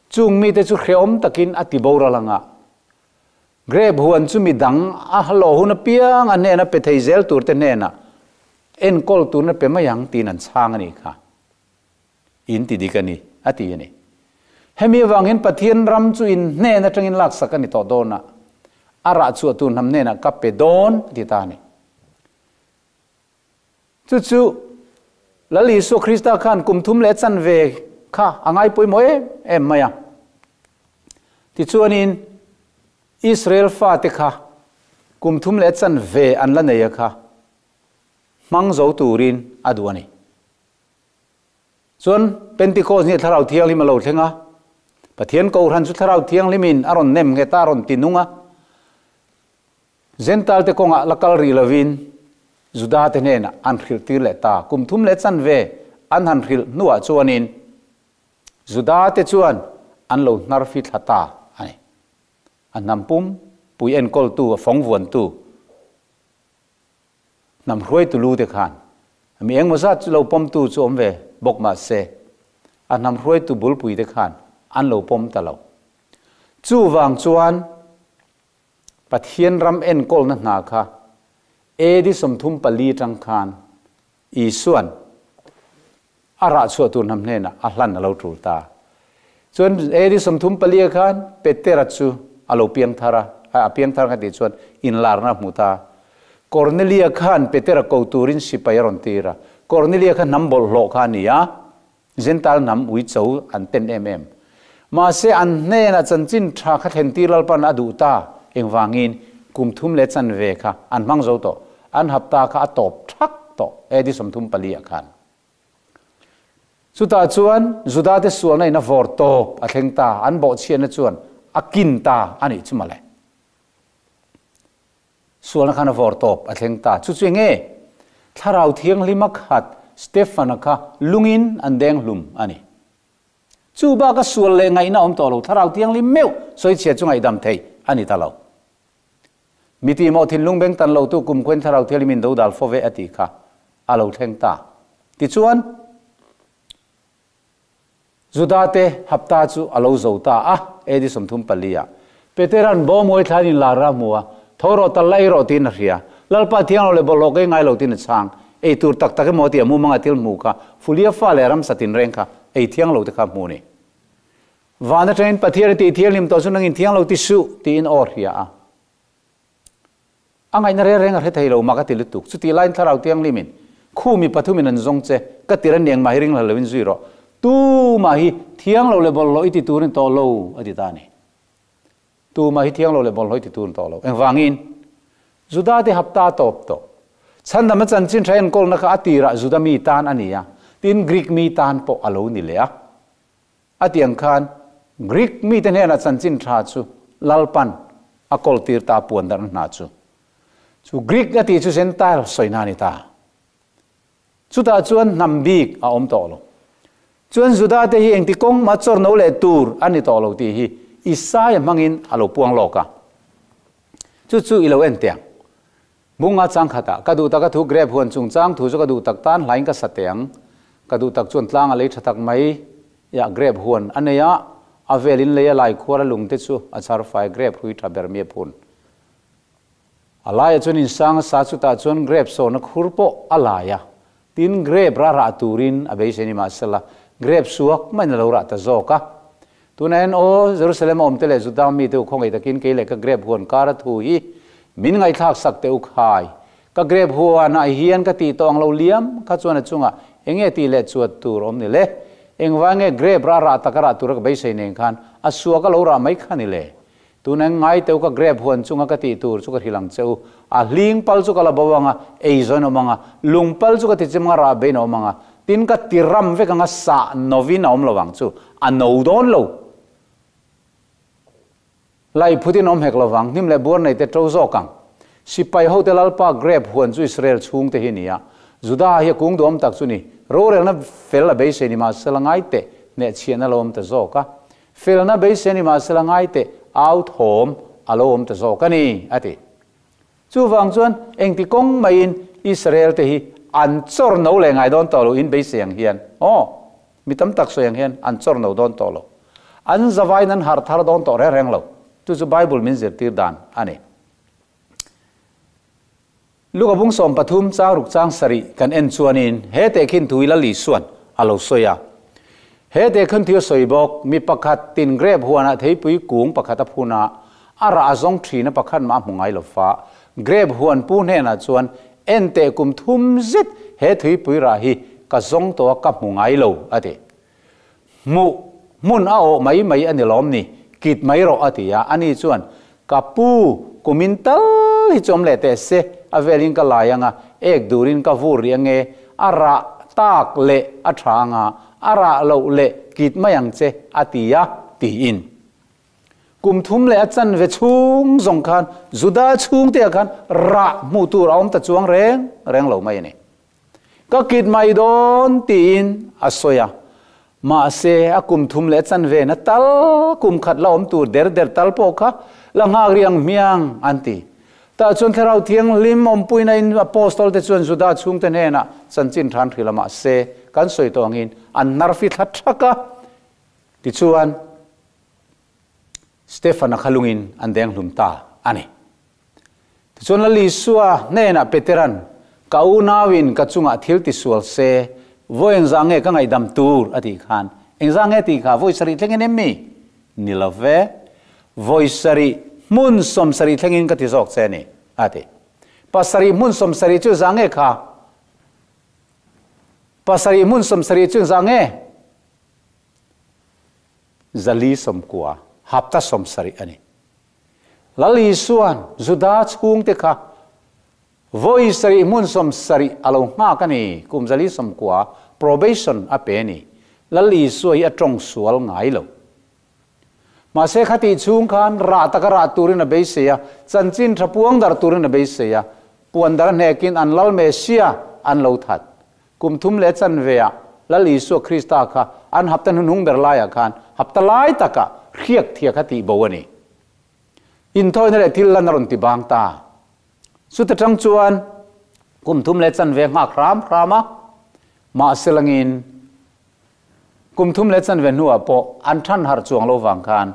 Chung mite chu hrehawm takin a ti boral anga, grape huan chu midang a hlawh hun apiang a hnena pe thei zel tur te hnenah enkawl turna pe mai ang tiin an chhang a nih kha. In ti dik a ni, a ti a ni. Hemi avangin Pathian ram chu in hnen atangin laksak a ni tawh dawn a, a rah chhuah tur hnam hnenah ka pe dawn, a ti ta a ni. Chu chu Lal Isua Krista khan kum thum leh chanve kha a ngai pawimawh em em mai a. Tichuanin Israel fate kha kum thum leh chanve an la nei a kha hmang zo turin a duh a ni. Chuan Pentecost ni Thlarau Thianghlim a lo thleng a, Pathian Kohhran chu Thlarau Thianghlimin a rawn nem nghet a, a rawn ti nung a. Jentail te kawngah la kal rih lovin Juda te hnenah an hrilh tir leh ta. Kum thum leh chanve an han hrilh hnuah chuanin Juda te chuan an lo hnar fi thla ta a ni. A hnam pum pui enkawltu, a fawng vuantu, hnam hruaitu lu te khan mi engmaw zat chu lo pawmtu chu awm ve bawk mah se, a hnam hruaitu bulpui te khan an lo pawm ta lo. Chuvang chuan Pathian ram enkawlna hna kha AD 34 atang khan Isua'n a rah chhuah tur hnam hnenah a hlan a lo tul ta. Chuan AD 34 ah khan Petera chu a lo piang thar a, a piang thar kha tih chuan inlarna a hmu ta. Kornelia khan Petera ko turin sipai a rawn tir a, Kornelia kha hnam bawlhhlawh kha a ni a, Jentail hnam uicho an ten em em. Mahse an hnenah chanchin tha kha thlentir Lalpan a duh ta, engvangin kum thum leh chanve kha an hmang zo tawh, an hapta kha a tawp thak tawh AD 34 ah khan. Chutah chuan Juda te sualna in a vawr tawp a thleng ta, an bawhchhiatna chuan a kin ta a nih chu mawle. Sualna khan a vawr tawp a thleng ta. Chu chu enge? Thlarau Thianghlima khat Stefana kha lungin an deng hlum a ni. Chu baka sual leh ngaihna awm tawh lo, Thlarau Thianghlim meuh sawichhia chu ngaihdam theih a ni ta lo. Mi tihmawh thinlung beng tan lotu kumkhuain Thlarau Thianghlimin do dal fo ve a tih kha a lo thleng ta. Tichuan, Juda te hapta chu a lo zo ta a, AD 34 ah. Petera'n bawm uai thlain in lar a hmu a, Tho rawh, tal la ei rawh tiin a hria. Lalpa thiang lo leh bawlhhlawh ka ingai lo tiin a chhang. Ei tur tak tak emaw tih a mumanga thil hmuh kha, Fulia fa leh ramsa tinreng kha ei thiang lo te kha hmu ni. Van atangin Pathian a tih thianghlim tawh chu nangin thiang lo ti suh tiin aw hria a. A ngaihna reng reng a hre thei lo, mak a ti lutuk. Chutih laiin Thlarau Thianghlimin, Khu mi pathumin an zawng che, ka tir a niang mah hi ringhla loin zui rawh. Tu mah hi thiang lo leh bawlhhlawh i ti turin tawh lo, a ti ta a ni. Tu mah hi thiang lo leh bawlhhlawh i ti turin tawh lo. Engvangin? Juda te hapta a tawp tawh. Chhandam a chanchin tha enkawlna kha a tirah Juda mi tan a ni a, tin Greek mi tan pawh a lo ni leh a. A ti ang khan Greek mite hnenah chanchin tha chu Lalpan a kawltir ta a puan darhna hna chu. Chu Greek a tih chu Gentile sawina a ni ta. Chutah chuan hnam bik a awm tawh lo. Chuan Juda te hi engti kawng mah chawr no leh tur a ni tawh lo tih hi Isaia hmangin a lo puang lawk a. Chu chu i lo en teh ang. Bunga chang khatah, Ka duh tak a thu grep huan chungchang thu chu ka duh tak tan hlain ka sa teh ang. Ka duh tak chuan tlang a lei tha tak mai. Iah grep huan a nei a, a velin lei a lai khuar a lung te chu a chhar fai grep hrui tha ber mi a phun. A laiah chuan insang a sa chutah chuan grep sawna khur pawh a lai a, tin grep ra rah turin a beisei ni mahsela grep suak maiin a lo rah ta zawk a. Tunah hian aw, Jerusalem a awmte leh Juda mite u khawngaih takin kei leh ka grep huan kar a thu hi min ngaihthlak sak teh u khai. Ka grep huanah hian ka tih tawh ang lo liam kha chuan a chungah enge tih leh chuat tur awm ni le? Engvai nge grep rah rah taka rah tura ka beisei nen khan a suak a lo rah mai kha ni le? Tunah hian ngai teh u ka grep huan chunga ka tih tur chu ka hrilh ang che u. A hling pal chu ka la bo ang a, ei zawn a awm ang a, lung pal chu ka ti chim ang a, rah bein a awm ang a, tin ka ti ram vek ang a, sah novin a awm lo ang chu, a no dawn lo. Lai phutin awm hek lo vang, hnim leh buar nei te to zawk ang. Sipai hote Lalpa grep huan chu Israel chhungte hi ni a, Juda hi a kung duhawm tak chu ni, rorelna fel a beisei ni mahsela ngai teh, hnehchhiahna lo awm ta zawk a. Felna beisei ni mahsela ngai teh au thawm a lo awm ta zawk a ni, a ti. Chuvang chuan engti kawng maiin Israel te hi an chawr no leh ngai dawn tawh lo in beisei ang hian, aw, mi tam tak sawi ang hian an chawr no dawn tawh lo. An zavaiin an harh thar dawn tawh reng reng lo. Chu chu Bible min zirtir dan a ni. Luka bung 13 chang ruk chang sarih kan en chuanin he tehkhin thu hi Lal Isua'n a lo sawi a. He tehkhin thu a sawi bawk, mi pakhat tin grep huanah theipui kung pakhat a phun a, a rah a zawng thin a pakhat mah a hmu ngai lo fa. Grep huan pu hnenah chuan en teh kum thum zet he thuipui rah hi ka zawng tawh a ka hmu ngai lo a ti. Hmuh hmun a awh mai mai a ni lawm ni, kit mai rawh a ti a, ani chuan, Ka pu, kumin tal hi chawm leh teh se, a velin ka lai anga, ek durin ka vur rih ange, a rah tak leh a tha anga, a rah loh leh kit mai ang che a ti a, tiin. Kum thum leh a chanve chhung zawng khan Juda chhungte ah khan rah hmuh tur a awm ta chuang reng reng lo mai a ni. Ka kit mai dawn tiin a sawi a, mahse a kum thum leh a chanve na tal kum khat la awm tur der der tal pawh kha la nghak rih ang hmiang an ti. Tah chuan Thlarau Thianghlim awmpuina in Apostol te chuan Juda chhungte hnenah chanchin than hrilh a mahse kan sawi tawh angin an hnar fi thla thak a. Tichuan Stefan-a kha lungin an deng hlum ta a ni. Tichuan Lal Isua hnenah Petera'n, Ka unauin ka chungah thil tisual se, vawi engzah nge ka ngaihdam tur? a tih khan, Engzah nge tih kha vawi sarih thlengin em mi? Ni lo ve, vawi sarih hmun sawmsarih thlengin ka ti zawk che a ni, a ti. Pasarih hmun sawmsarih chu zah nge kha? Pasarih hmun sawmsarih chu zah nge? Zali sawmkua, hapta sawmsarih a ni. Lal Isua'n Juda chhungte kha vawi sarih hmun sawmsarih a lo nghak a ni, kum zali sawmkua probation a pe a ni. Lal Isua hi a tawng sual ngai lo. Mahse khatih chhung khan rah taka rah turin a beisei a, chanchin tha puang darh turin a beisei a, puan dar hnekin an Lal Mesia an lo that. Kum thum leh chanveah Lal Isua Krista kha an hapta hnuhnung ber laiah khan hapta lai takah hriak thia kha tih bo a ni. Inthawina leh thil lan a rawn ti bang ta. Chuta tang chuan kum thum leh chanve nghak hram hram a, mahse langin kum thum leh chanve hnuah pawh an than harh chuang lo vang khan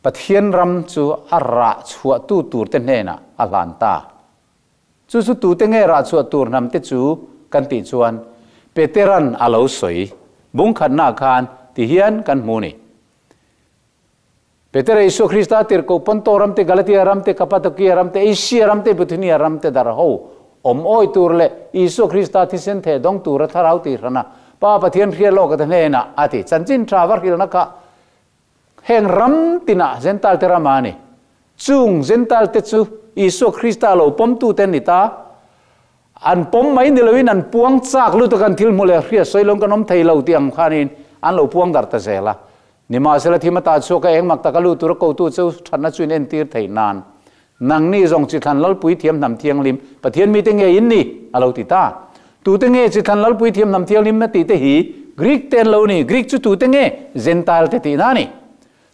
Pathian ram chu a rah chhuahtu turte hnenah a hlan ta. Chu chu tute nge rah chhuah tur hnam te chu kan tih chuan Peteran a lo sawi bung khatna khan ti hian kan hmu ni. Petera Isua Krista tirhkoh Ponto ram te, Galatia ram te, Kapadokia ram te, Asia ram te, Bithunia ram te dar ho awm awi tur leh Isua Krista thisen theh dawng tura thlarau tih hrana Pa Pathian hria lawk a te hnenah a ti. Chanchin tha va hrilhna kha Heng ram tinah Gentile te rama a ni. Chung Gentile te chu Isua Krista lo pawmtute an ni ta. An pawm mai ni loin an puang chak lutuk an thil hmu leh hria sawi lawng kan awm thei lo tih ang khanin an lo puang darh ta zel a. Nimahsela thim ata chhuak a engmak taka lut tura kotu chu thatna chu in entir theih nan nangni zawng chithlan Lalpui thiam hnam thianghlim Pathian mite nge in ni? a lo ti ta. Tute nge chithlan Lalpui thiam hnam thianghlim na tih te hi Greek te an lo ni. Greek chu tute nge? Gentile te tihna a ni.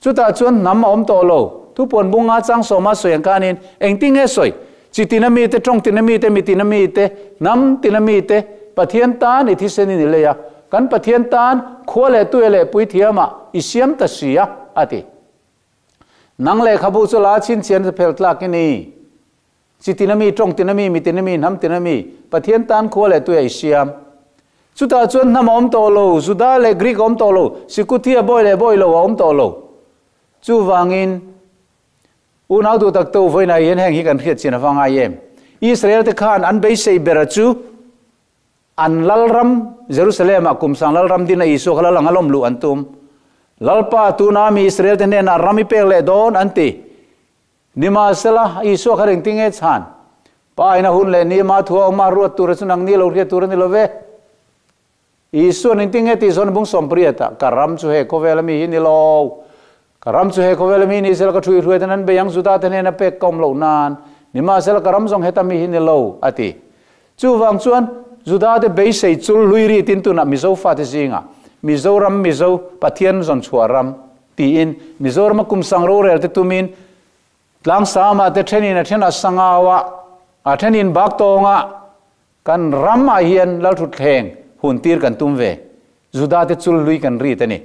Chutah chuan hnam a awm tawh lo. Thupuan bunga chang sawma sawi ang khanin engtin nge sawi? Chi tina mite, tawng tina mite, mi tina mite, hnam tina mite, Pathian tan i thisen in i lei a, kan Pathian tan khua leh tui leh puithiamah i siam ta si a, a ti. Nang lehkhabu chu la chhinchhian chu phel tlak i ni. Chi tina mi, tawng tina mi, mi tina mi, hnam tina mi, Pathian tan khua leh tuia i siam. Chutah chuan hnam a awm tawh lo, Juda leh Greek a awm tawh lo, Sikuthia bawi leh bawi lo a awm tawh lo. Chuvangin, unau duh tak to vawiinah hian heng hi kan hriat chian a va ngai em? Israel te khan an beisei bera chu An lalram, Jerusalem-ah kum sang lalram dina Isua kha lal anga lawm luh an tum. Lalpa, tuna mi Israel-te hnenah ram i pek leh dawn, an ti. Nimahsela, Isua kha reng tinge chhan? Pa ina hun leh ni ma thua awma ruat tura chu nang ni lo hriat tur a ni lo ve. Isua'n engtinge tih zawn bung sawmpriatah, Ka ram chu he khawvela mi hi ni lo. Ka ram chu he khawvela mi ni sela ka thui hruai ten an bei ang Juda te hnena pek ka awm loh nan, nimahsela ka ram zawng heta mi hi ni lo, a ti. Chuvang chuan Juda te beisei chul hlui ri tin tunah Mizo fate zingah Mizoram Mizo Pathian zawn chhuah ram tiin Mizorama kum sang rorel te tumin Tlangsama te thenin a then a Sangauah, a thenin Baktawngah kan ramah hian Lalthutthleng hun tir kan tum ve. Juda te chul hlui kan rit a ni.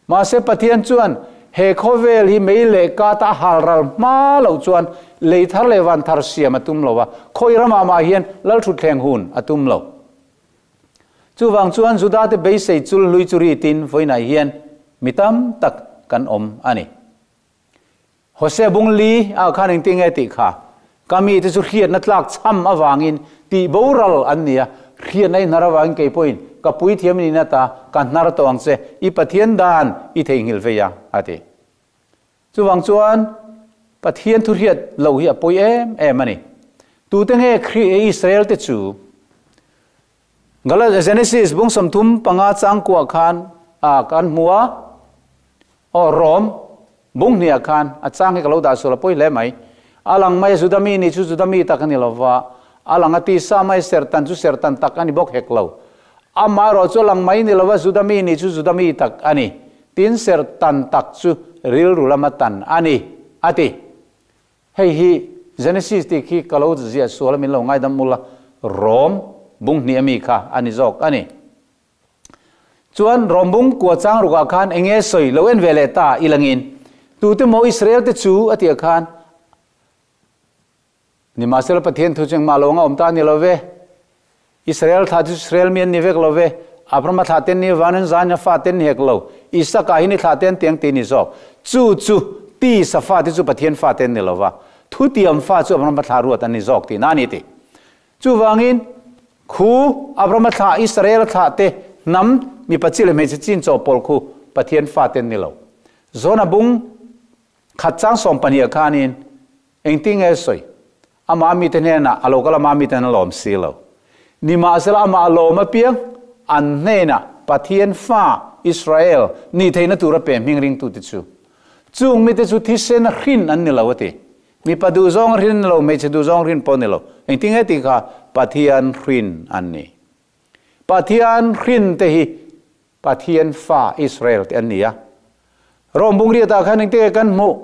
Mahse Pathian chuan he khawvel hi mei leh kata a hal ral hma loh chuan lei thar leh van thar siam a tum lo a, khawi ramah mah hian Lalthutthleng hun a tum lo. Chuvang chuan Juda te beisei chul hlui chu ritin vawiinah hian mi tam tak kan awm a ni. Hosea bung li ah khan engtin nge tih kha? Ka mite chu hriatna tlak chham avangin tih boral an ni a, hriatna i hnar avangin kei pawhin ka puithiam in ata ka hnar tawh ang che, i Pathian dan i theihnghilh vei a, a ti. Chuvang chuan Pathian thu hriat lo hi a pawi em em a ni. Tute nge Israel te chu? Gala Genesis bung 35 changkua khan a kan hmu a, aw Rom. Bung hniah khan a chang hi ka lo dah sual a pawi hle mai. A lang mai a Juda mi nih chu Juda mi tak a ni lo va, a lang a tisa mai serhtan chu serhtan tak a ni bawk hek lo. Amaherawh chu a lang mai ni lo va, Juda mi nih chu Juda mi tak a ni. Tin serhtan tak chu rilru lama tan a ni, a ti. Hei hi Genesis tih khi ka lo ziah sual a min lo ngaidam ula, Rom bung hnih ami kha a ni zawk a ni. Chuan Rom bung kua chang rukah khan eng nge sawi lo en ve leh ta i langin tute maw Israel te chu a tih ah khan Nimahsela Pathian thu chu engmah lo anga awm ta a ni lo ve. Israel thlah chu Israel mi an ni vek lo ve. Abrahama thlah te an ni avangin Zania fa te an ni hek lo. Isaka hi ni thlah te an ti ang tih a ni zawk. Chu chu tisa fa te chu Pathian fa te an ni lo va. Thutiam fa chu Abrahama thlah ruat an ni zawk tihna a ni ti. Chuvangin khu Abrahama thlah Israel thlah te hnam mipa chi leh hmeichhe chin chawhpawlh khu Pathian fa te an ni lo. Zona bung khat chang 12 ah khanin Engtin nge sawi? Amah mite hnenah a lo kal amah miten a lawm si lo. Nimahsela amah a lawm apiang an hnenah Pathian fa Israel nih theihna tura pe hming ringtute chu. Chung mite chu thisen a hrin an ni lo a ti. Mipa duhzawng a hrin an ni lo, hmeichhe duhzawng hrin pawh a ni lo. Engtin nge tih kha Pathian hrin an ni. Pathian hrin te hi Pathian fa Israel te an ni a. Rom bung riatah khan engte nge kan hmuh?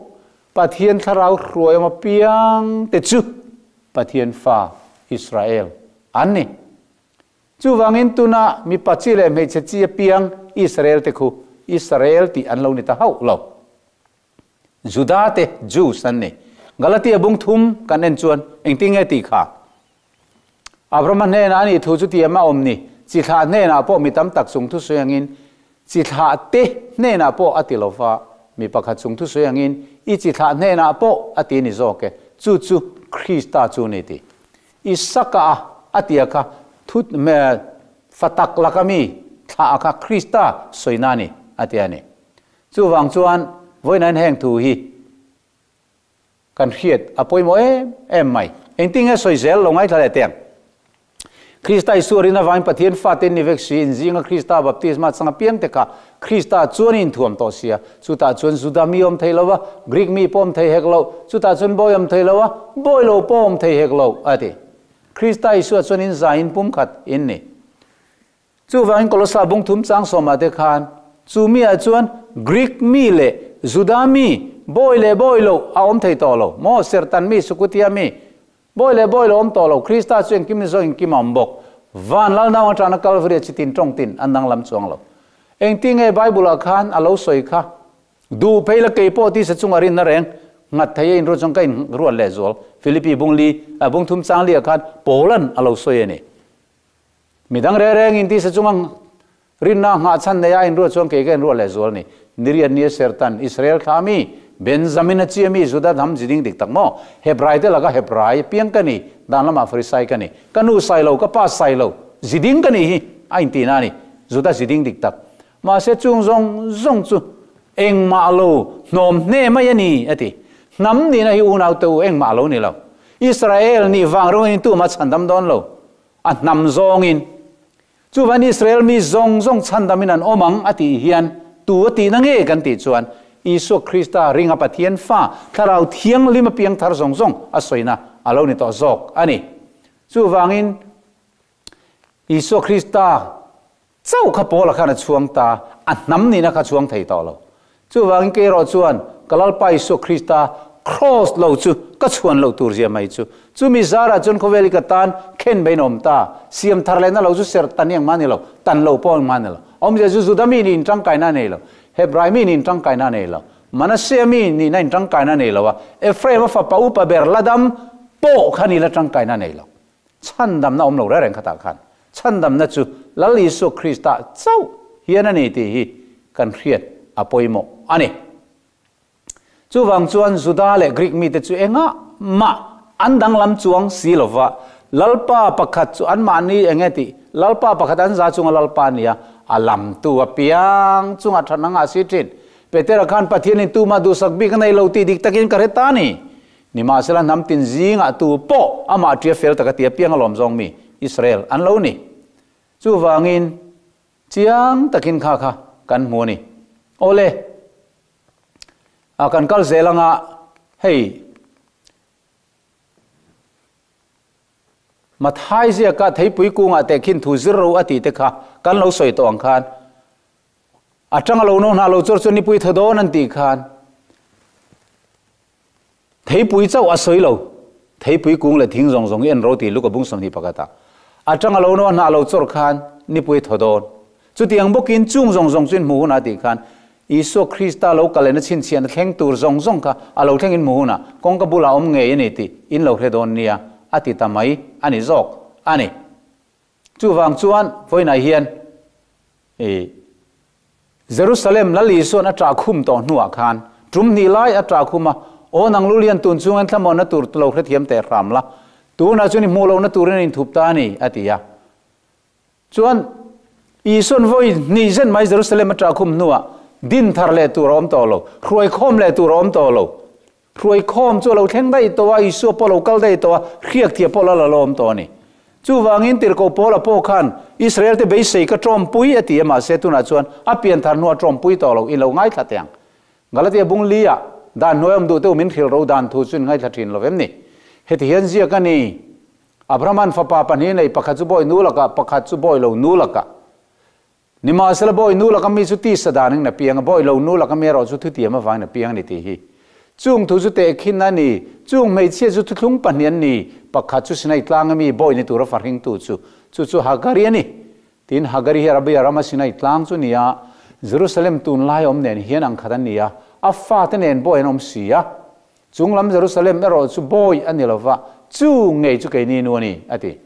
Pathian thlarau hruaiawm apiang te chu Pathian fa Israel an ni. Chuvangin tuna mipa chi leh hmeichhe chi apiang Israel te khu Israel tih an lo ni ta hauh lo. Juda te Jews an ni. Galatia bung thum kan en chuan engtin nge tih kha? Abrahama hnenah a nih thu chu tiam a awm ni. Chi thlah hnenah pawh mi tam tak chung thusawi angin, chi thlah te hnenah pawh a ti lo va, mi pakhat chung thusawi angin, i chi thlah hnenah pawh a ti ni zawk e, chu chu Krista chu ni ti. Isaka a a tia kha thu fa tak laka mi thlah a kha Krista sawina a ni a ti a ni. Chuvang chuan vawiin heng thu hi Kan hriat a pawimawh em em mai. Engtin nge sawi zel lo ngaithla leh teng? Krista Isua rin avangin Pathian fate ni vek si, inzinga Krista baptisma changa piang te kha Krista chuan i inthuam tawh sia. Chutah chuan Juda mi awm thei lo va, Greek mi pawh awm thei hek lo, chutah chuan bawi awm thei lo va, bawi lo pawh awm thei hek lo, a ti. Krista Isua chuan in zaiin pumkhat in ni. Chuvangin Kolosa bung thum chang sawmah te khan chu mi ah chuan Greek mi leh Juda mi, bawi leh bawi lo a awm thei tawh lo maw? Sertan mi, Sukutia mi, bawi leh bawi lo awm tawh lo. Krista chu engkim ni zawk engkim a awm bawk. Van lal nau atana Kalvari a chitin tawng tin an danglam chuang lo. Engtin nge Bible ah khan a lo sawi kha? Duh phei la kei pawh tisa chunga rinna reng nghat thei a inruat chuan ka inruat leh zual. Philippi bung li, bung thum chang li ah khan Paulan a lo sawi a ni. Midang reng reng in tisa chunga rinna nghah chhan nei a inruat chuan kei ka inruat leh zual ni. Niriat ni a sertan Israel thla mi, Benjamin a chi ami, Juda hnam ziding dik tak maw? Hebrai te laka Hebrai piang ka ni, dan lamah Farisai ka ni. Ka nu sai lo, ka pa sai lo, ziding ka nih hi a intihna a ni. Juda ziding dik tak. Mahse chung zawng zawng chu engmah lo hnawm hne mai a ni, a ti. Hnam nihna hi unau te u engmah lo ni lo. Israel nih vang ringawtin tumah chhandam dawn lo. A hnam zawngin, Chuvan Israel mi zawng zawng chhandamin an awm ang a tih hian tu a tihna nge kan tih chuan Isua Krista ringa Pathian fa Thlarau Thianghlim a piang thar zawng zawng a sawina a lo ni tawh zawk a ni. Chuvangin Isua Krista chauh kha Paula khan a chhuang ta, a hnam nihna kha chhuang thei tawh lo. Chuvangin kei erawh chuan ka Lalpa Isua Krista Kraws lo chu ka chhuan loh tur zia mai chu. Chumi zarah chuan khawvel hi ka tan khen beiin a awm ta. Siam thar lehna lo chu serh tan hi engmah a ni lo, tan lo pawh engmah a ni lo. Awmzia chu Juda mi nih intangkaina a nei lo, Hebrai mi nih intangkaina a nei lo, Manasseh mi nihna intangkaina a nei lo a, Ephraim-a fapa upa ber Ladam pawh kha nihna tangkaina a nei lo. Chhandamna awm lo reng reng khatah khan chhandamna chu Lal Isua Krista chauh hian a ni tih hi kan hriat a pawimawh a ni. Chuvang chuan Juda leh Greek mite chu engah mah an danglam chuang si lova, Lalpa pakhat chu anmahni eng nge tih, Lalpa pakhat an za chunga Lalpa a ni a, a lamtu apiang chungah thatna ngah si thin. Petera khan Pathianin tumah duhsak bik a nei lo tih dik takin ka hre ta a ni. Nimahsela hnam tin zingah tu pawh amah ṭia fel taka tia piang alawm zawng mi Israel an lo ni. Chuvangin chiang takin kha kha kan hmu a ni. Awle! A kan kal zel anga hei Mathai ziaka theipui kungah tehkhin thu zir ro a tih te kha kan lo sawi tawh ang khan a tanga lo no hna lo chawr chuan nipui thaw dawn an tih khan Theipui chauh a sawi lo. Theipui kung leh thing zawng zawng hi en ro tih luk a bung 21 ah. A tanga lo no a hnah lo chawrh khan nipui thaw dawn. Chutiang bawkin chung zawng zawng chu in hmu hunah tih khan Isua Krista lo kal lehna chhinchhiahna thleng tur zawng zawng kha a lo thleng in hmu hunah kawngka bulah awm ngei a ni tih in lo hre dawn nia a ti ta mai a ni zawk a ni. Chuvang chuan vawiinah hian i Jerusalem Lal Isua'n a ṭah khum tawh hnuah khan ṭum hnih lai a ṭah khum a, Aw nang Lulian tun chungin thlamuanna tur lo hrethiam teh hram la, tunah chuan i hmuh lohna turin a inthup ta a ni, a ti a. Chuan Isua'n vawi hnih zen mai Jerusalem a ṭah khum hnuah din thar leh tur a awm tawh lo, hruai khawm leh tur a awm tawh lo. Hruai khawm chu a lo thleng daih tawh a, Isua pawh a lo kal daih tawh a, hriak thia pawh la la lawm tawh a ni. Chuvangin tirhkoh Paula pawh khan Israelte beisei ka tawmpui a ti a, mahse tunah chuan a pian thar hnuah tawmpui tawh lo, i lo ngaithla teh ang. Galatia bung li-ah dan hnuai awm duh te u min hrilh ro dan thu chu in ngaithla thin lo vem ni? Heti hian ziak a ni, Abrahama'n fapa pahnih nei, pakhat chu bawi nu lakah, pakhat chu bawi lo nu lakah. Nimahsela bawi nu laka mi chu tisa dan in a piang a, bawi lo nu laka mi erawh chu thutiam avangin a piang a ni tih hi. Chung thu chu tehkhin a ni. Chung hmeichhia chu thuthlung pahnih an ni, pakhat chu Sinai tlanga mi bawi ni tura fahringtu chu, chu chu Hagari a ni. Tin, Hagari hi Arabia rama Sinai tlang chu ni a, Jerusalem tunlai awm nen hian ang khat an ni a, a fate nen bawi an awm si a. Chung lam Jerusalem erawh chu bawi a ni lova, chu ngei chu keini nu a ni, a ti.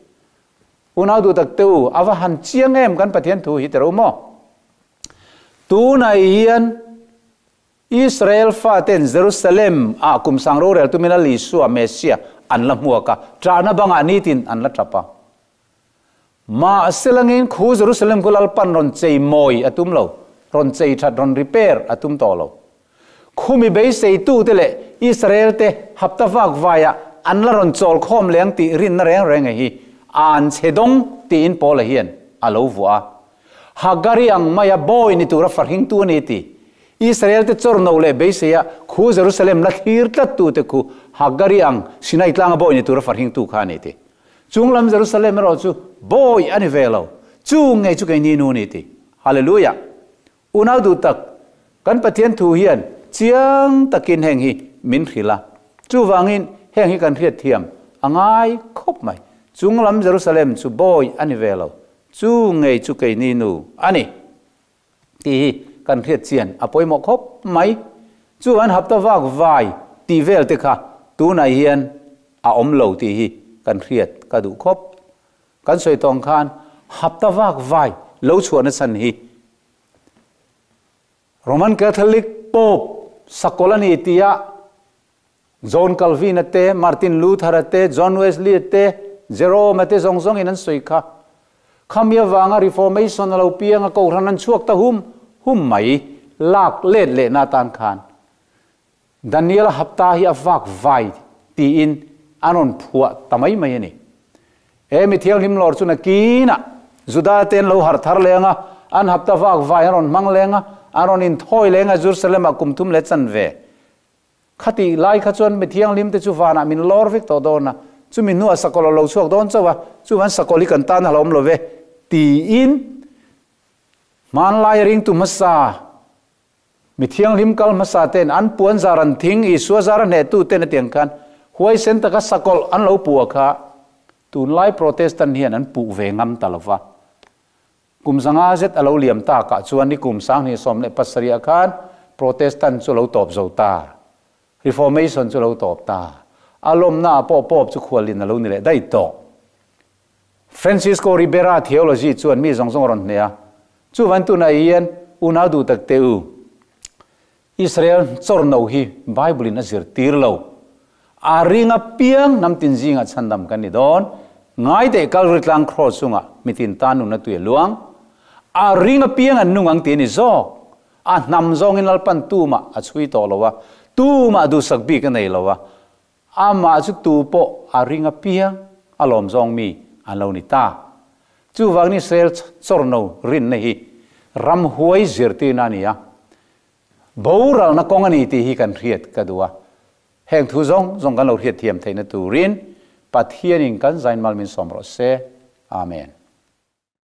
Unau duh tak te u, a va han chiang em kan Pathian thu hi tero maw? Tunah hian Israel faten Jerusalem ah kum sang rorel tumin Lal Isua Messiah an la hmuak a, ṭahna bangah nitin an la ṭap a. Mahse langin khu Jerusalem khu Lalpan rawn chei mawi a tum lo, rawn chei ṭhat, rawn repair a tum tawh lo. Khumi beiseitute leh Israel te hapta vak vaiah an la rawn chawl khawm leng tih rinna reng reng hi an chhe dawng tiin Paula hian a lo vuah a. Hagari ang maia bawi ni tura fahringtu a ni ti. Israel te chawrno leh beiseia khu Jerusalem la thlir tlattute khu Hagari ang Sinai tlanga bawi ni tura fahringtu kha a ni ti. Chunglam Jerusalem erawh chu bawi a ni ve lo, chu ngei chu keini nu a ni ti. Hallelujah! Unau duh tak, kan Pathian thu hian chiang takin heng hi min hrilh a. Chuvangin heng hi kan hriat thiam a ngai khawp mai. Chunglam Jerusalem chu bawi a ni ve lo, chu ngei chu keini nu a ni tih hi kan hriat chian a pawimawh khawp mai. Chuan hapta vak vai tih vel te kha tunah hian a awm lo tih hi kan hriat ka duh khawp. Kan sawi tawng khan hapta vak vai lo chhuahna chhan hi Roman Catholic Pope sakawlh a ni tia John Calvin-a te, Martin Luther-a te, John Wesley-a te, Jerome-a te zawng zawngin an sawi kha. Khami avanga Reformation a lo piang a, kohhran an chhuak ta hum hum mai lak let lehna atan khan Daniel-a hapta hi a vak vai tiin an rawn phuah ta mai mai a ni. He mi thianghlim lawr chu nakinah Juda te an lo harh thar leng a, an hapta vak vai an rawn hmang leng a, an rawn inthawi leng a Jerusalem-ah kum thum leh chanve. Khatih lai kha chuan mi thianghlim te chu vanah min lawr vek tawh dawn a, chumi hnuah sakawlh a lo chhuak dawn chauh a, chuvan sakawlh hi kan tan a hlauhawm lo ve tiin hmanlai ringtu hmasa Mi thianghlim kal hmasa ten an puan zar an thing, Isua zar a hnehtu ten a tiang khan huaisen taka sakawlh an lo puh a kha tunlai Protestant hian an puh ve ngam ta lo va. Kum zanga zet a lo liam takah chuan ni kum 2017 ah khan Protestant chu lo tawp zo ta, Reformation chu lo tawp ta, a lawmna ah pawh Pope chu khualin a lo ni leh daih tawh. Francisco Ribera theology chuan mi zawng zawng a rawn hneh a, chuvan tunah hian unau duh tak teh u, Israel chawrno hi Bible in a zirtir lo. A ring apiang hnam tin zingah chhandam kan ni dawn. Ngai teh Kalvari tlang cross chungah mitin tan nunna tui a luang. A ring apiang an nung ang ti a ni zawk. A hnam zawngin Lalpan tumah a chhui tawh lo a, tumah duhsak bik a nei lo a, Amah chu tu pawh a ring apiang a lawm zawng mi an lo ni ta. Chuvangin Israel chawrno rinna hi ramhuai zirtirna a ni a. Boralna kawng a ni tih hi kan hriat ka duh a. Heng thu zawng zawng kan lo hriatthiam theihna turin Pathianin kan zain mal min sawm rawh se. Amen.